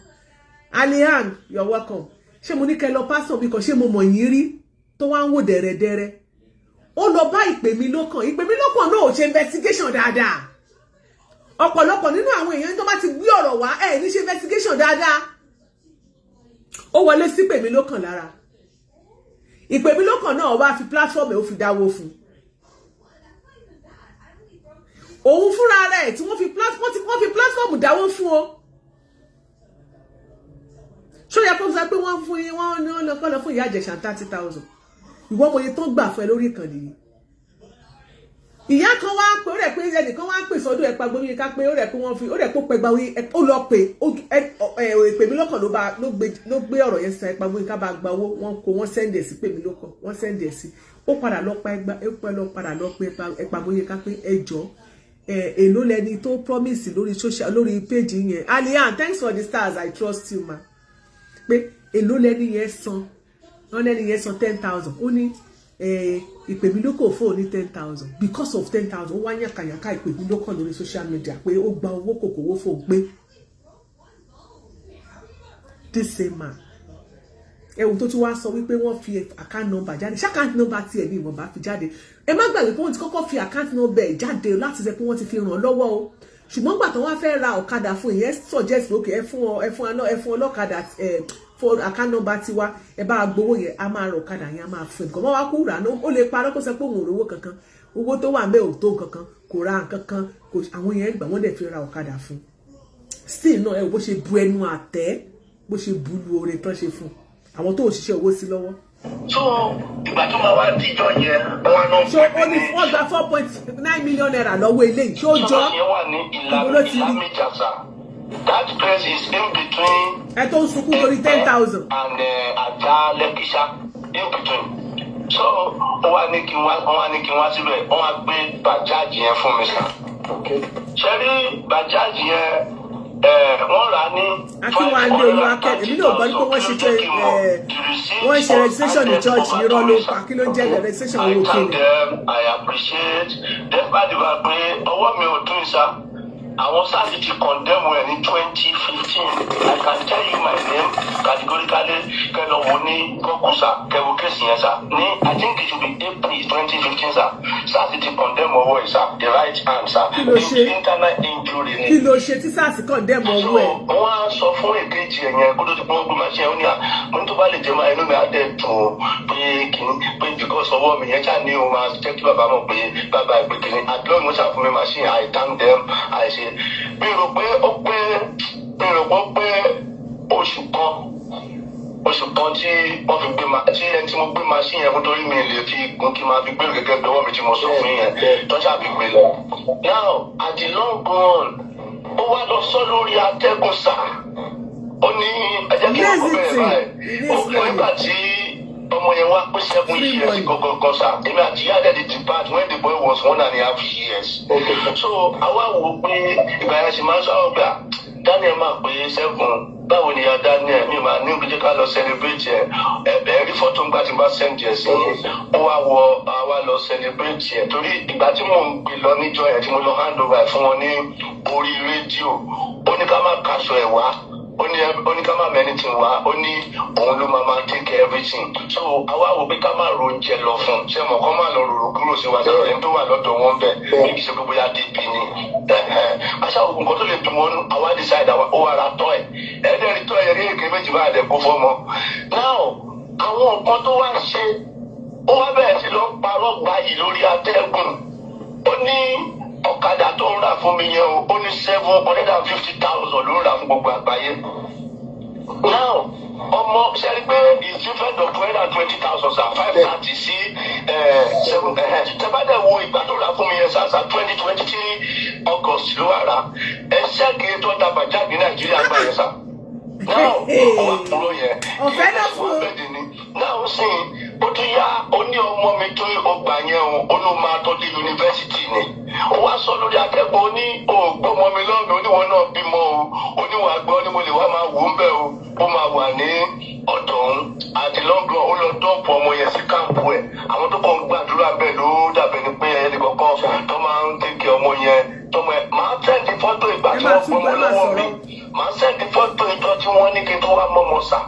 Alihan, you're welcome. Ṣé mo ní kẹ́ lọ pásítọ̀ mi kan? Ṣé mo mọ̀ yín rí? Tó wá ń wò dẹ̀rẹ̀dẹ̀rẹ̀, ó lọ bá ìpè mi lókàn. Ìpè mi lókàn náà ò ṣe investigation dáadáa. Ọ̀pọ̀lọpọ̀ nínú àwọn èèyàn tó bá ti gbé ọ̀rọ̀ wá, ẹ̀ ní ṣe investigation dáadáa. Ó wọlé sí ìpè mi lókàn lára. Ìpè mi lókàn náà wá fi platform ẹ̀, ó fi dáwó fún òun fúnra rẹ̀ tí wọ́n fi platform dáwó fún o. Ṣó yẹ kó sọ pé wọ́n fún yín, wọ́n ní wọ́n lọ kọ́ lọ fún ìyá Ìjẹ̀ṣà 30,000? Ìwọ mọye tó ń gbà fún ẹ lórí ìkànnì yìí. Ìyá kan wá pé ó rẹ̀ pé ẹnìkan wá pè sọ́dọ̀ ẹ̀ pagbo yín ká pé ó rẹ̀ pé wọ́n fi ó rẹ̀ pé ó pẹgba oyin, ó lọ pé èpè mi lọ́kàn ló bá ló gbé ọ̀rọ̀ yẹn san. Ẹ̀pagbo yín ká bá gba owó wọn kó, wọ́n send ẹ̀ sí pè mí lọ́kàn, wọ́n send ẹ̀ sí. Ó padà lọ pa ẹgbà, ó pẹ́ lọ padà lọ pé ẹ̀pagbo yín ká pé ẹjọ́ èló lẹni tó promise lórí social, lórí page yẹn. Alian, thanks for the stars, I trust you ma. Pé èló lẹni yẹn san? Wọ́n lẹni yẹn san 10,000. Ó ní ìpè mi lókò fóun ní 10,000. Because of 10,000, ó wá yànkàyànká ìpè mi lókàn lórí social media pé ó gba owó kòkòwò fóun, pé this same man, ẹ̀wùn tó tún wá sọ wípé wọ́n fi account number jáde. Ṣé account number tiẹ̀ ní ìwọ̀nba fi jáde? Ẹ má gbàgbé pé wọ́n ti kọ́kọ́ fi account number ẹ̀ jáde láti ṣe pé wọ́n ti fi ràn lọ́wọ́ o. Ṣùgbọ́n gbà tó wá fẹ́ ra ọ̀kadà fún ìyẹn, suggest pé okay, ẹ fún ọ, ẹ fún ọ, ẹ fún ọlọ́kadà, ẹ fún account number tiwa, ẹ bá gbowó yẹn, a máa ra ọ̀kadà yẹn, a máa fún ẹ. Nǹkan wọ́n wá kú rà á, ó lè parọ́ kó sọ pé òun ò rówó kankan, owó tó wà ńbẹ̀ ò tó nǹkan, kò ra nǹkan kan, kò. Àwọn yẹn gbà, wọ́n dẹ̀ fi ra ọ̀kadà fún. Still náà, ẹ wò bó ṣe bu ẹnu àtẹ́, bó ṣe bu lu oore tán ṣe fún un. Àwọn tó ò ṣiṣẹ́ owó sí lọ́wọ́. So ìgbà tó máa wá díjọ́ yẹn, wọn náà Ṣé ó ní wọ́n gba ₦4.9 million lọ́wọ́ eléyìí? Ṣé ó jọ? Ṣọ́ọ̀ṣì yẹn wà ní Ibo ló ti rí? Ìlàmìjàsà. That place is in between Ẹ tó ń sunkún torí 10,000. and Ajah, Lekki sha, in between. So ó wá ní kí n wá, wọ́n wá ní kí n wá síbẹ̀, wọ́n wá gbé Bajaj yẹn fún mi sir. Ṣe rí Bajaj yẹn, wọ́n rà á ní Akínwálé Olúwakẹ́, èmi náà gbọ́ ní pé wọ́n ṣe ṣe wọ́n ṣe registration ní church. Irọ́ ló ń pa. Kí ló ń jẹ́ registration? I Owó thank kíni? them, I appreciate. Despite the fact pé ọwọ́ mi ò tún ìsá, àwọn SARS ti condemn ẹ̀ ní 2015. I can tell you my name categorically. Kẹ́ lọ wo ní Google sir, kẹ́ wo case yẹn sir. Ní, I think it should be April 2015 sir, SARS ti condemn ọwọ́ ẹ̀ sir, the right hand sir. Kí ló ṣe? Internal injury ni. Kí ló ṣe tí SARS condemn ọwọ́ ẹ̀? Wọ́n á sọ fún èkejì ẹ̀ yẹn kó tó ti pọ́n gbé machine ẹ̀, ó ní à mo ní tó bá lè jẹ́ máa inú mi á dẹ̀ dùn ó pé kìíní pé because ọwọ́ mi yẹn ṣáà ní o máa jẹ́ kí bàbá mọ̀ pé bàbá ẹ̀ pé kìíní àdúrà mi ṣàfún mi machine. I thank them. I ṣe mi rò pé ó pé, mi rò pé ó pé oṣù kan, oṣù kan tí wọ́n fi gbé ma tí ẹni tí mo gbé machine yẹn fún, torí mi lè fi gun kí n máa fi gbé gẹ́gẹ́ bí ọwọ́ mi tí mo sọ fún yẹn tó ṣàfi gbé lọ. Now, at the long run, ó wá lọ sọ lórí atẹ́gùn sà, ó ní ẹ jẹ́ kí n kọ́ bẹ̀rẹ̀ báyìí. Ó fún nígbà tí ọmọ yẹn wá pé 7 Free years money. gangan sà, èmi àti ìyá dẹ̀ di depart when the boy was 1.5 years. So àwa wò ó pé ìgbà yẹn sì máa ń sọ àwọn gbà Daniel máa pé 7, báwo ni ya Daniel mi máa ní ìgbésẹ̀ ká lọ celebrate ẹ. Ẹ rí fọ́tò ńgbà tí n bá send ẹ sí yín. Ó wá wọ àwa lọ celebrate ẹ, torí ìgbà tí mò ń gbé lọ níjọ́ yẹn tí mo lọ hand over ẹ fún wọn ní orí rédíò, ó ní ká má kaṣọ ẹ wá, ó ní ká má mẹ́ni tí wá, ó ní òun ló máa take care everything. So àwa wò pé ká má ro oúnjẹ lọ fún un, ṣé mọ̀ kọ́ má lọ rorò kúrò sí wa sẹ́yìn ẹni tó wà lọ́dọ̀ wọn bẹ̀ bí kì í ṣe pé bóyá débi ni aṣá ògùn kan tó lè dùn wọn nú. Àwa decide, àwa ó wà ra tọ́ ẹ̀ ẹ̀ẹ́dẹ́rì tọ́ ẹ̀ kéèké méjì bá dẹ̀ kó fọ́mọ. Now, àwọn nǹkan tó wá ṣe, ó wá bẹ̀rẹ̀ sí lọ parọ́ gbayì lórí atẹ́gùn. Ó ní ọ̀kadà tó ń rà fún mi yẹn o, ó ní 750,000 ló ń rà fún gbogbo àgbáyé. Now, ọmọ ṣe rí pé it's different of 220,000 sir, 530 sí seven. Tẹ́bàdẹ̀ wo ìgbà tó rà fún mi yẹn sir, 2023 August ló wà rà. Ẹ ṣẹ́ẹ̀kì tó ta Bajaj ní Nàìjíríà gbà yẹn sir. Now, ó wà kúrò yẹn. Ọ̀fẹ́ náà fún un. Bẹ́ẹ̀ ni náà sì ó tún yá, ó ní ọmọ mi tó ó gbà yẹn o, ó ló máa tọ́jú yunifásitì ni. Ó wá sọ lórí akẹ́kọ̀ọ́, ó ní ògbọ́mọ mi lọ́mọ, oníwọ̀n náà bímọ o, oníwọ̀n àgbọ̀ ni mo lè wá máa wò ó bẹ́ẹ̀ o, ó máa wà ní ọ̀dọ̀ òun. Àti lọ́ngàn, ó lọ dump ọmọ yẹn sí camp ẹ̀. Àwọn tó kàn ń gbàdúrà bẹ́ẹ̀ ló dàbẹ̀ ni pé ẹnì kọ̀ọ̀kan tó máa ń take ọmọ yẹn tọmọ ẹ̀ máa send fọ́tò ìgbà Ẹ tí máa wọ́n tún gbọmọ gbọ́, ẹ máa lọ́wọ́ mi, sọ̀rọ̀. Máa send fọ́tò ìjọ tí wọ́n ní kí n tó wá mọ́mọ́ sà,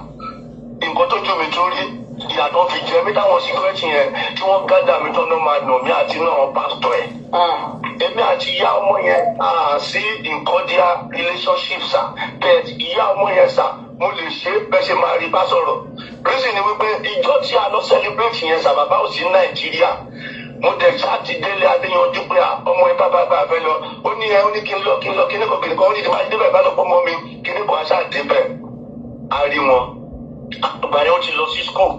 nǹkan tó ju mi tó rí, ìyàtọ̀ fi jẹ mí táwọn security yẹn tí wọ́n gádà mi tọ́nà máa nà mí àti náà pásítọ̀ ẹ̀. Èmi àti ìyá ọmọ yẹn à sí in cordial relationship sir, but ìyá ọmọ yẹn sir, mo lè ṣe bẹ́ẹ̀ ṣe máa rí bá sọ̀rọ̀. Reason ni wípé ìjọ tí a lọ celebrate yẹn sir, bàbá ò sí Nàìjíríà. Mo dẹ̀ ṣáàtì Délé Adéyanjú pé à ọmọ ẹ bàbá bá fẹ́ lọ. Ó ní ẹ ó ní kí n lọ, kí n lọ, kíní kan kíní kan. Ó ní tí wàá débẹ̀ bá lọ pọ́ mọ́ mi kíní kan aṣáà débẹ̀, a rí wọn. Àgbà yẹn, ó ti lọ sí school.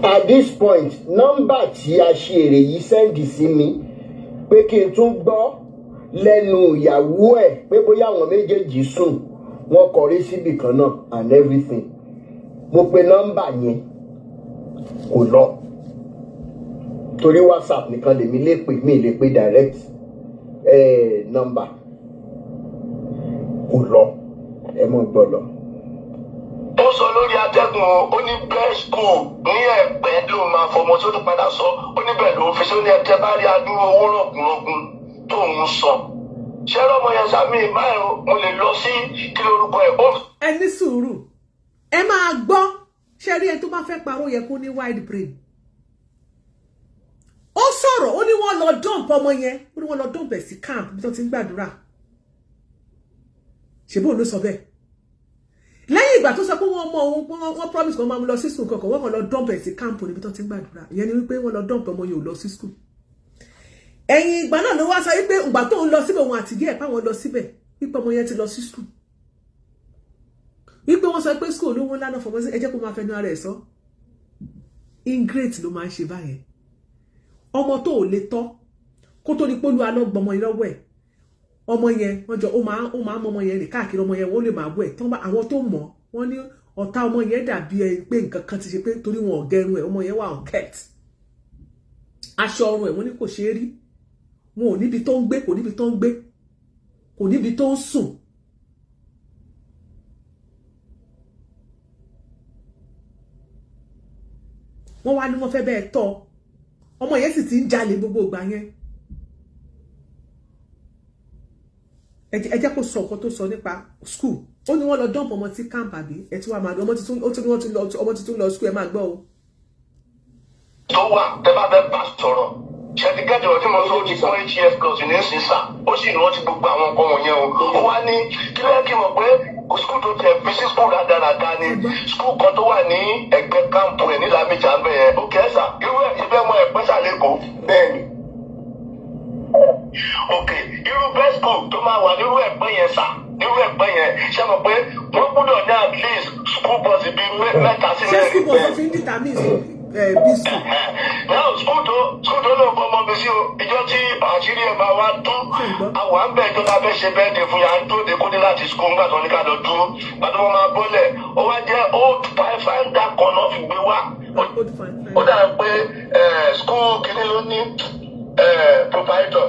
At this point, nọ́mbà tí a ṣe èrè yìí send sí mi pé kí n tún gbọ́ lẹ́nu ìyàwó ẹ̀ pé bóyá àwọn méjèèjì sùn, wọ́n kọrí síbì kan náà and everything. Mo pe nọ́mbà yẹn, kò lọ, torí WhatsApp nìkan lèmi lè pè, mí lè pè direct nọ́mbà, kò lọ. Ẹ mọ̀ gbọ́ lọ. Ó sọ lórí atẹ́gùn o, ó ní best school ní Ẹ̀pẹ́ ló máa fọmọ tó tún padà sọ. Ó ní bẹ́ẹ̀ ló fi ṣe. Ó ní ẹtẹ bá rí adúrú owó rọ̀gùnrọ̀gùn tó ń sọ ṣé ọmọ yẹn sàmì báyìí, mo lè lọ sí kí lórúkọ ẹ̀ ó. Ẹ ní sùúrù, ẹ máa gbọ́. Ṣe rí, ẹni tó bá fẹ́ parọ́ yẹ kó ní wide brain. Ó sọ̀rọ̀, ó ní wọ́n lọ dump ọmọ yẹn, ó ní wọ́n lọ dump ẹ̀ sí camp bí tó ti ń gbàdúrà. Ṣèbó ló sọ bẹ́ẹ̀? Lẹ́yìn ìgbà tó sọ pé wọ́n mọ òun, wọ́n promise kan máa mú lọ sí school kankan, wọ́n kàn lọ dump ẹ̀ sí camp níbi tó ti ń gbàdúrà. Ìyẹn ni wípé wọ́n lọ dump ọmọ yẹn, ò lọ sí school. Ẹ̀yìn ìgbà náà ló wá sọ wípé ìgbà tó ń lọ síbẹ̀, òun àtìgé ẹ̀ páwọn lọ síbẹ̀, wípé ọmọ yẹn ti lọ sí school. Wípé wọ́n sọ pé school olówó ńlá náà fọmọ sí, ẹ jẹ́ kó máa fẹnu ara ẹ̀ sọ. Ingrate ló máa ń ṣe báyẹn. Ọmọ tó ò lè tọ́ kó tó ní pólú alọ́gbọmọ ìlọ́wọ́ ẹ̀, ọmọ yẹn wọ́n jọ ó máa mọ ọmọ yẹn rìn káàkiri. Ọmọ yẹn, wọ́n lè máa bú ẹ̀ tán bá àwọn tó mọ̀ wọ́n ní ọ̀tá ọmọ yẹn dàbí ẹ pé nǹkan kan ti ṣe, pé torí wọn ò gẹrun ẹ̀, ọmọ yẹn wà unkept. Aṣọ ọrùn ẹ̀, wọ́n ní kò ṣeé rí. Wọn ò níbi tó ń gbé, kò níbi tó ń gbé, kò níbi tó ń sùn. Wọ́n wá ní wọ́n fẹ́ bẹ́ẹ̀ tọ́ ọmọ yẹn, sì ti ń jalè gbogbo ìgbà yẹn. Ẹ jẹ́ kó sọ nǹkan tó sọ nípa school. Ó ní wọ́n lọ dump ọmọ tí camp, àbí ẹ tí wàá máa ọmọ tuntun, ó tún ní wọ́n tún lọ, ọmọ tuntun lọ school. Ẹ máa gbọ́ o. Tó wà tẹ bá fẹ́ bá sọ̀rọ̀ ṣẹ́tíkẹ́tì ọ̀rọ̀ tí mo sọ, ó ti pọ́n 8 years plus ní sísà, ó sì rántí gbogbo àwọn nǹkan wọ̀nyẹn o. Ó wá ní kí ló yẹ kí n mọ̀ pé school tó tẹ̀ fi sí, school rádaràda ni, school kan tó wà ní ẹgbẹ́ camp ẹ̀ ní Lamija ń bẹ̀ yẹn. Ó kẹ́sà irú ẹ̀ ibẹ̀ mọ ẹ̀pẹ́ sàlẹ̀kọ́. Bẹ́ẹ̀ni. Ok, irú best school tó máa wà nírú ẹ̀pẹ́ yẹn sà, nírú ẹ̀pẹ́ yẹn, ṣé mo pé wọ́n gbọ́dọ̀ ní at least school bus bíi mẹ́ta sí Ṣé school mẹ́rin. bus tó fi ń determine bí school? Now, school tó lóun fọmọ mi sí o, ìjọ tí àṣírí ẹ̀ máa wá tú, àwọn à ń bẹ̀ ìjọba fẹ́ ṣe bẹ́ẹ̀ dé fún yà ń tó de kó dé láti school ńgbà tó ní ká lọ dúró gbàtọ́ wọn máa bọ́lẹ̀, ó wá jẹ́ old five kan náà fi gbé wá. Old fine. Ó dà pé school kìíní ló ní proprietor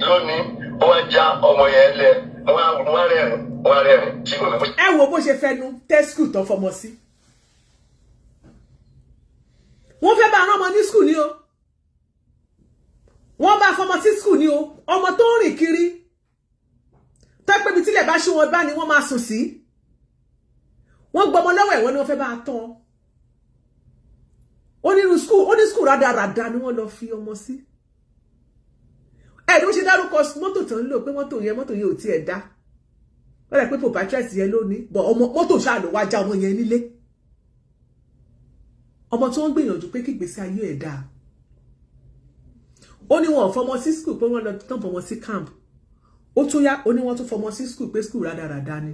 ló ní, ó wá já ọmọ yẹn lẹ, wọ́n á rẹ́rìn, wọ́n á rẹ́rìn tí kò ní. Ẹ wo bó ṣe fẹnu tẹ́ school tó fọmọ sí. Wọ́n fẹ́ bá rán ọmọ ní school ni o, wọ́n bá fọmọ sí school ni o. Ọmọ tó ń rìn kiri, tó pé ibi tílẹ̀ bá ṣú wọn bá ni wọ́n máa sùn sí, wọ́n gbọmọ lọ́wọ́ ẹ̀, wọ́n ni wọ́n fẹ́ bá a tọ́. Ó ní school, ó ní school rádaràda ni wọ́n lọ fi ọmọ sí. Ẹ̀ ló ṣe dárúkọ mọ́tò tó ń lò, pé mọ́tò yẹn ò tiẹ̀ dá. Wọ́n rẹ̀ pé proprietress yẹn ló ní bọ̀ ọmọ mọ́tò ṣáà ló wá já ọmọ yẹn nílé. Ọmọ tó ń gbìyànjú pé kí ìgbésí ayé ẹ̀ dáa, ó ní wọn ò fọmọ sí school, pé wọ́n lọ tán fọmọ sí camp. Ó tún yá, ó ní wọ́n tún fọmọ sí school, pé school rádaràda ni.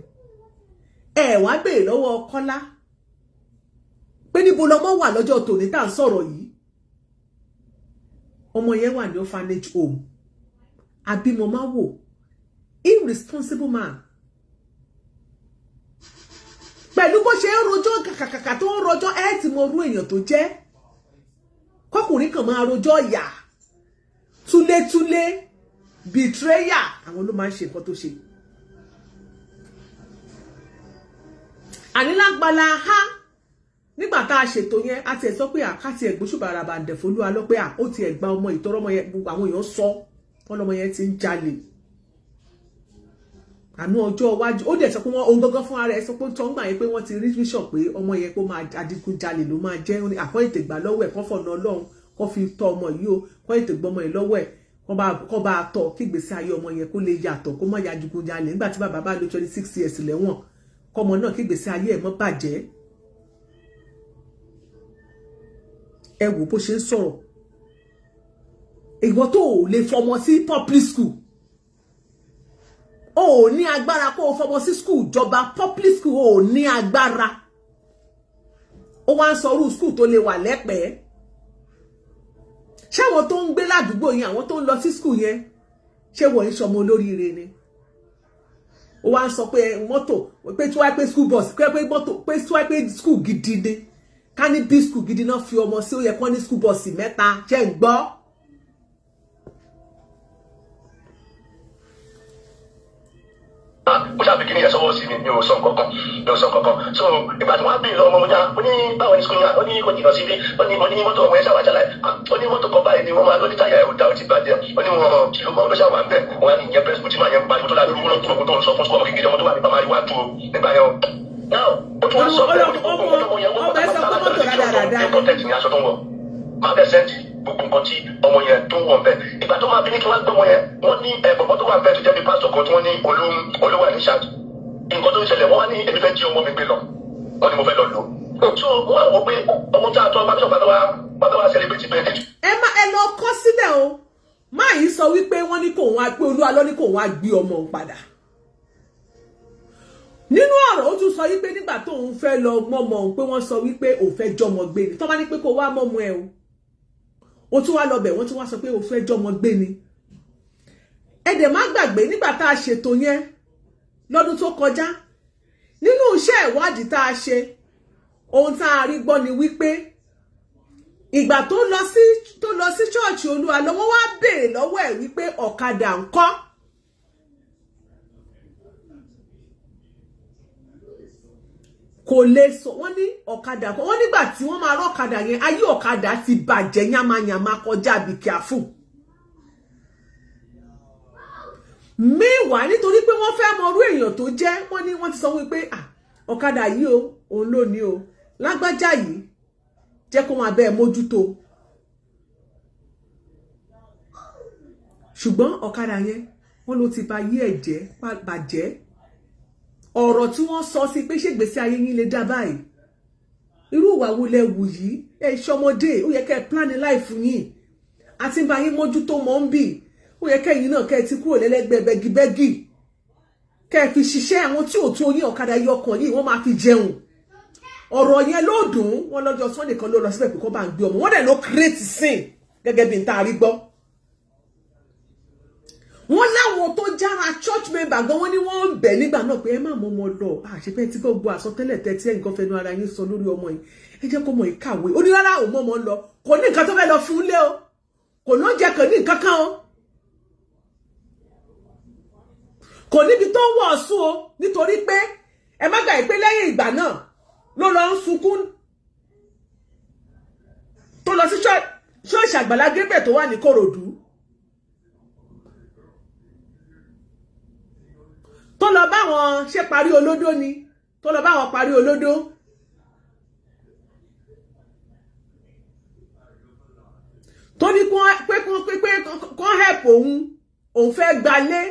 Ẹ wá béèrè lọ́wọ́ Kọ́lá pé níbo lọmọ wà lọ́jọ́ tòní tá à ń sọ̀rọ̀ yìí. Ọmọ yẹn wà ní orphanage home. Abímọ má wò, irresponsible man. Pẹ̀lú bó ṣe ń rojọ́ kàkàkàkà tó ń rojọ́, ẹ ti mọ orú èèyàn tó jẹ́. Kọkùnrin kan máa rojọ́ yà túlétúlé, betrayer, àwọn ló máa ń ṣe nǹkan tó ṣe. Ànílágbala ha, nígbà tá a ṣètò yẹn, a tiẹ̀ sọ pé àkàtì ẹ̀gbóṣùbà àràbàǹdẹ̀ f'Olúwa lọ pé ó tiẹ̀ gba ọmọ ìtọ́rọ́ ọmọ yẹn. Gbogbo àwọn èèyàn sọ wọn lọmọ yẹn ti ń jalè. Àánú ọjọ́ iwájú, ó dẹ̀ sọ pé wọ́n ohun gangan fún ara ẹ̀ sọ pé tó ń gbà yẹn pé wọ́n ti rí vision pé ọmọ yẹn pé ó máa adigunjalè ló máa jẹ́. Àkọ́ ètè gbà lọ́wọ́ ẹ̀, kọ́ fọ̀nà Ọlọ́run kọ́ fi tọ́ ọmọ yìí o, kọ́ ètè gbọ́mọ yìí lọ́wọ́ ẹ̀, kọ́ bá tọ́ kí ìgbésí ayé ọmọ yẹn kó lè yàtọ̀, kó má ya adigunjalè. Nígbà tí bàbá bá lò 26 years lẹ́wọ̀n, kọ́mọ náà kí ìgbésí ayé ẹ̀ mọ́ bàjẹ́. Ẹ wò bó ṣe ń sọ̀rọ̀. Ìwọ tó ò lè fọmọ sí public school, o ò ní agbára kó o fọmọ sí school ìjọba, public school, o ò ní agbára. Ó wá ń sọ irú school tó lè wà lẹ́pẹ̀ẹ́. Ṣé àwọn tó ń gbé ládùúgbò yẹn, àwọn tó ń lọ sí school yẹn, ṣé wọ́n ń ṣọmọ olóríire ni? Ó wá ń sọ pé mọ́tò, pé tí wàá pé school bus, pé mọ́tò, pé tí wàá pé school gidi ni, ká ní bí school gidi náà fi ọmọ sí, ó yẹ kó ní school bus mẹ́ta. Ṣé ń gbọ́? Ó ṣàfi kí ni ẹ sọwọ́ sí mi, mi ò sọ nǹkan kan, mi ò sọ nǹkan kan. So ìgbà tí wọ́n á béèrè lọ́wọ́ ọmọ mi, ó ní báwo ni school yẹn, ó ní kò jìnnà síbí, ó ní mọ́tò ọmọ yẹn ṣàwájà láì, ó ní mọ́tò kan báyìí ni wọ́n máa lóní, táyà ẹ̀ ò dá, ó ti bàjẹ́, ó ní wọn kìló mọ́ ló ṣàwà ń bẹ̀. Wọ́n á ní ìyẹn bẹ́ẹ̀ tí màá yẹn pariwo tó láti rúrú tó tó ń sọ fún school, ọmọ kékeré, ọmọ tó wà ní primary one two nígbà yẹn o. Now, ó tún wá sọ bẹ́ẹ̀, ó ní gbogbo ọmọ yẹn wọ́n Ọmọ ẹ sọ pé mọ́tò rádaràda ni. Protect ní aṣọ tó ń wọ̀, máa bẹ̀ send gbogbo nǹkan tí ọmọ yẹn tó ń wọ̀ bẹ́ẹ̀. Ìgbà tó máa bí ní kí wọ́n gbọ́ ọmọ yẹn, wọ́n ní ẹ̀ bọ̀bọ̀ tó wà bẹ́ẹ̀ tó jẹ́ bí pásítọ̀ kan tí wọ́n ní olówó ní ṣáàtì nǹkan tó ń ṣẹlẹ̀. Wọ́n wá ní èmi fẹ́ jí ọmọ mi gbé lọ, wọ́n ní mo fẹ́ lọ lò ó. So wọ́n á wò pé ọmọ tó àtọ́ bàbá bàbá wa bàbá wa celebrate birthday. Ẹ má ẹ lọ kọ sílẹ̀ o. Má yìí sọ wípé wọ́n ní kóun á pé Olúwa lọ ní kóun á gbé ọmọ òun padà. Nínú ọ̀rọ̀, ó tún sọ wípé nígbà tóun fẹ́ lọ mọ́mọ́ òun, pé wọ́n sọ wípé òun fẹ́ jọmọ gbé ni. Tó bá ní pé kó wá mọ́mọ́ ẹ o, ó tún wá lọ bẹ̀, wọ́n tún wá sọ pé òun fẹ́ jọmọ gbé ni. Ẹ dẹ̀ má gbàgbé, nígbà tá a ṣètò yẹn lọ́dún tó kọjá, nínú iṣẹ́ ìwádìí tá a ṣe, ohun tá a rí gbọ́ ni wípé ìgbà tó lọ sí ṣọ́ọ̀ṣì Olúwa lọ, wọ́n wá béèrè lọ́wọ́ ẹ̀ wípé ọ̀kadà ńkọ́. Kò lè sọ. Wọ́n ní ọ̀kadà kan, wọ́n nígbà tí wọ́n máa rọ́kadà yẹn, ayé ọ̀kadà ti bàjẹ́ yánmayànmá kọjá, be careful. Meanwhile, nítorí pé wọ́n fẹ́ mọ irú èèyàn tó jẹ́, wọ́n ní wọ́n ti sọ wípé, ah, ọ̀kadà yìí o, òun ló ní o, lágbájá yìí, jẹ́ kó máa bẹ́ẹ̀ mójútó. Ṣùgbọ́n ọ̀kadà yẹn, wọ́n ló ti ba yí ẹ̀jẹ̀ bàjẹ́. Ọ̀rọ̀ tí wọ́n sọ sí pé ṣègbésí ayé yín lè dá báyìí, irú ìwà wo lẹ wù yìí? Ẹ ṣọmọdé, ó yẹ kẹ́ ẹ plan life yín, àti bá yín mójútó mọ́ ń bì. Ó yẹ kẹ́yìn náà kẹ́ ẹ ti kúrò lẹ́lẹ́gbẹ́ bẹ́gibẹ́gì, kẹ́ ẹ fi ṣiṣẹ́. Àwọn tí ò tó yín, ọ̀kadà yìí, ọkàn yìí, wọ́n máa fi jẹun. Ọ̀rọ̀ yẹn ló dùn wọ́n. Lọ́jọ́ Sunday kan ló lọ síbẹ̀ pé kó bá ń gbé ọmọ. Wọ́n dẹ̀ ló create sin gẹ́gẹ́ bí n tá a rí gbọ́. Wọ́n láwọn tó jára church member gan, wọ́n ní wọ́n ń bẹ̀ nígbà náà pé ẹ má mọ ọmọ lọ, àṣepẹ́ tí gbogbo àsọtẹ́lẹ̀ tẹ́tí ẹ̀yìn kan fẹnu ara yín sọ lórí ọmọ yìí, ẹ jẹ́ kó mọ ìkàwé. Ó ní rárá, òun mọ́ ọmọ ń lọ, kò ní nǹkan tó fẹ́ lọ fún lé o, kò lóúnjẹ, kò ní nǹkan kan o, kò níbi tó ń wọ̀ sún o. Nítorí pé ẹ má gbàgbé pé lẹ́yìn ìgbà náà ló lọ ń sunkún, tó lọ sí ṣọ́ọ̀ṣì Àgbàlá Gabriel tó wà ní Kòròdú, tó lọ bá wọn ṣe parí olódó ni, tó lọ bá wọn parí olódó. Tó ní pé kán help òun, òun fẹ́ gbalé.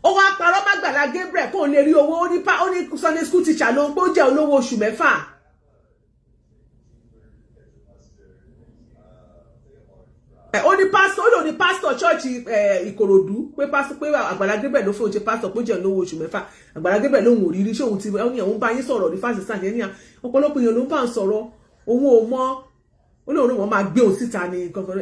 Ó wá parọ́ má Àgbàlá Gabriel kóun lè rí owó. Ó ní Sunday school teacher ló ń pé ó jẹ́ olówó oṣù 6. Ó ní pásítọ̀, ó lò ní pásítọ̀ ṣọ́ọ̀ṣì Ìkòròdú, pé pásítọ̀, pé Àgbàlá Gabriel ló fún oúnjẹ pásítọ̀, pé ó jẹ́ olówó oṣù 6. Àgbàlá Gabriel lòun ò rí rí, ṣé òun ti ó ní òun bá yín sọ̀rọ̀ ní fásitì sáà ní ọ̀pọ̀lọpọ̀ èèyàn ló ń bá ń sọ̀rọ̀, òun ò mọ̀. Ó lóun wọn máa gbé òun síta ní kankan.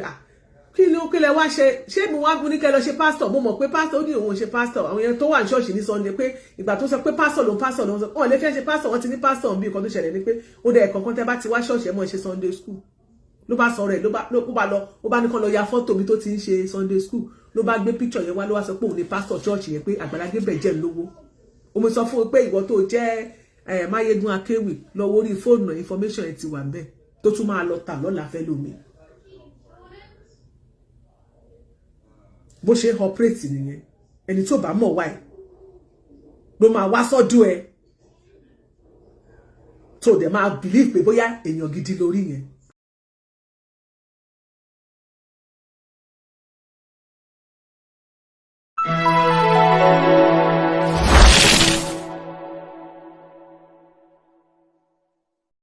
Kí ló kí lẹ wá ṣe? Ṣé mi wá ní kẹ́ lọ ṣe pásítọ̀? Mo mọ̀ pé pásítọ̀, ó ní òun ṣe pásítọ̀. Àwọn èèyàn tó wà ní ṣọ́ọ̀ṣì ní Sunday, pé ìgbà tó sọ pé pásítọ̀ lòun, pásítọ̀ lòun, wọn lè fẹ́ ṣe pásítọ̀, wọ́n ti ní pásítọ̀ bí. Nǹkan tó ṣẹlẹ̀ ni pé ó dẹ̀ ẹ̀kọ̀ọ̀kan tẹ́ bá ti wá ṣọ́ọ̀ṣì, ẹ̀ mọ̀ ṣe Sunday school. Ló bá sọ̀rọ̀ ẹ̀, ló bá lọ, ó bá ní kán lọ ya fọ́tò mi tó ti ń ṣe Sunday school. Ló bá gbé picture yẹn wá, ló wá sọ pé òun ni pásítọ̀ ṣọ́ọ̀ṣì yẹn, pé Àgbàlá Gabriel jẹ́ lówó. Mo sọ fún un pé ìwọ tó jẹ́ Máyégún Akéwì, lọ wo orí fóònù, information ẹ̀ ti wà ńbẹ̀, tó tún máa lọ tà lọ́la fẹ́ lómi. Bó ṣe ń operate nìyẹn. Ẹni tó bá mọ̀ wá ẹ̀ ló máa wá sọ́dọ̀ ẹ̀, tó dẹ̀ máa believe pé bóyá èèyàn gidi lórí yẹn.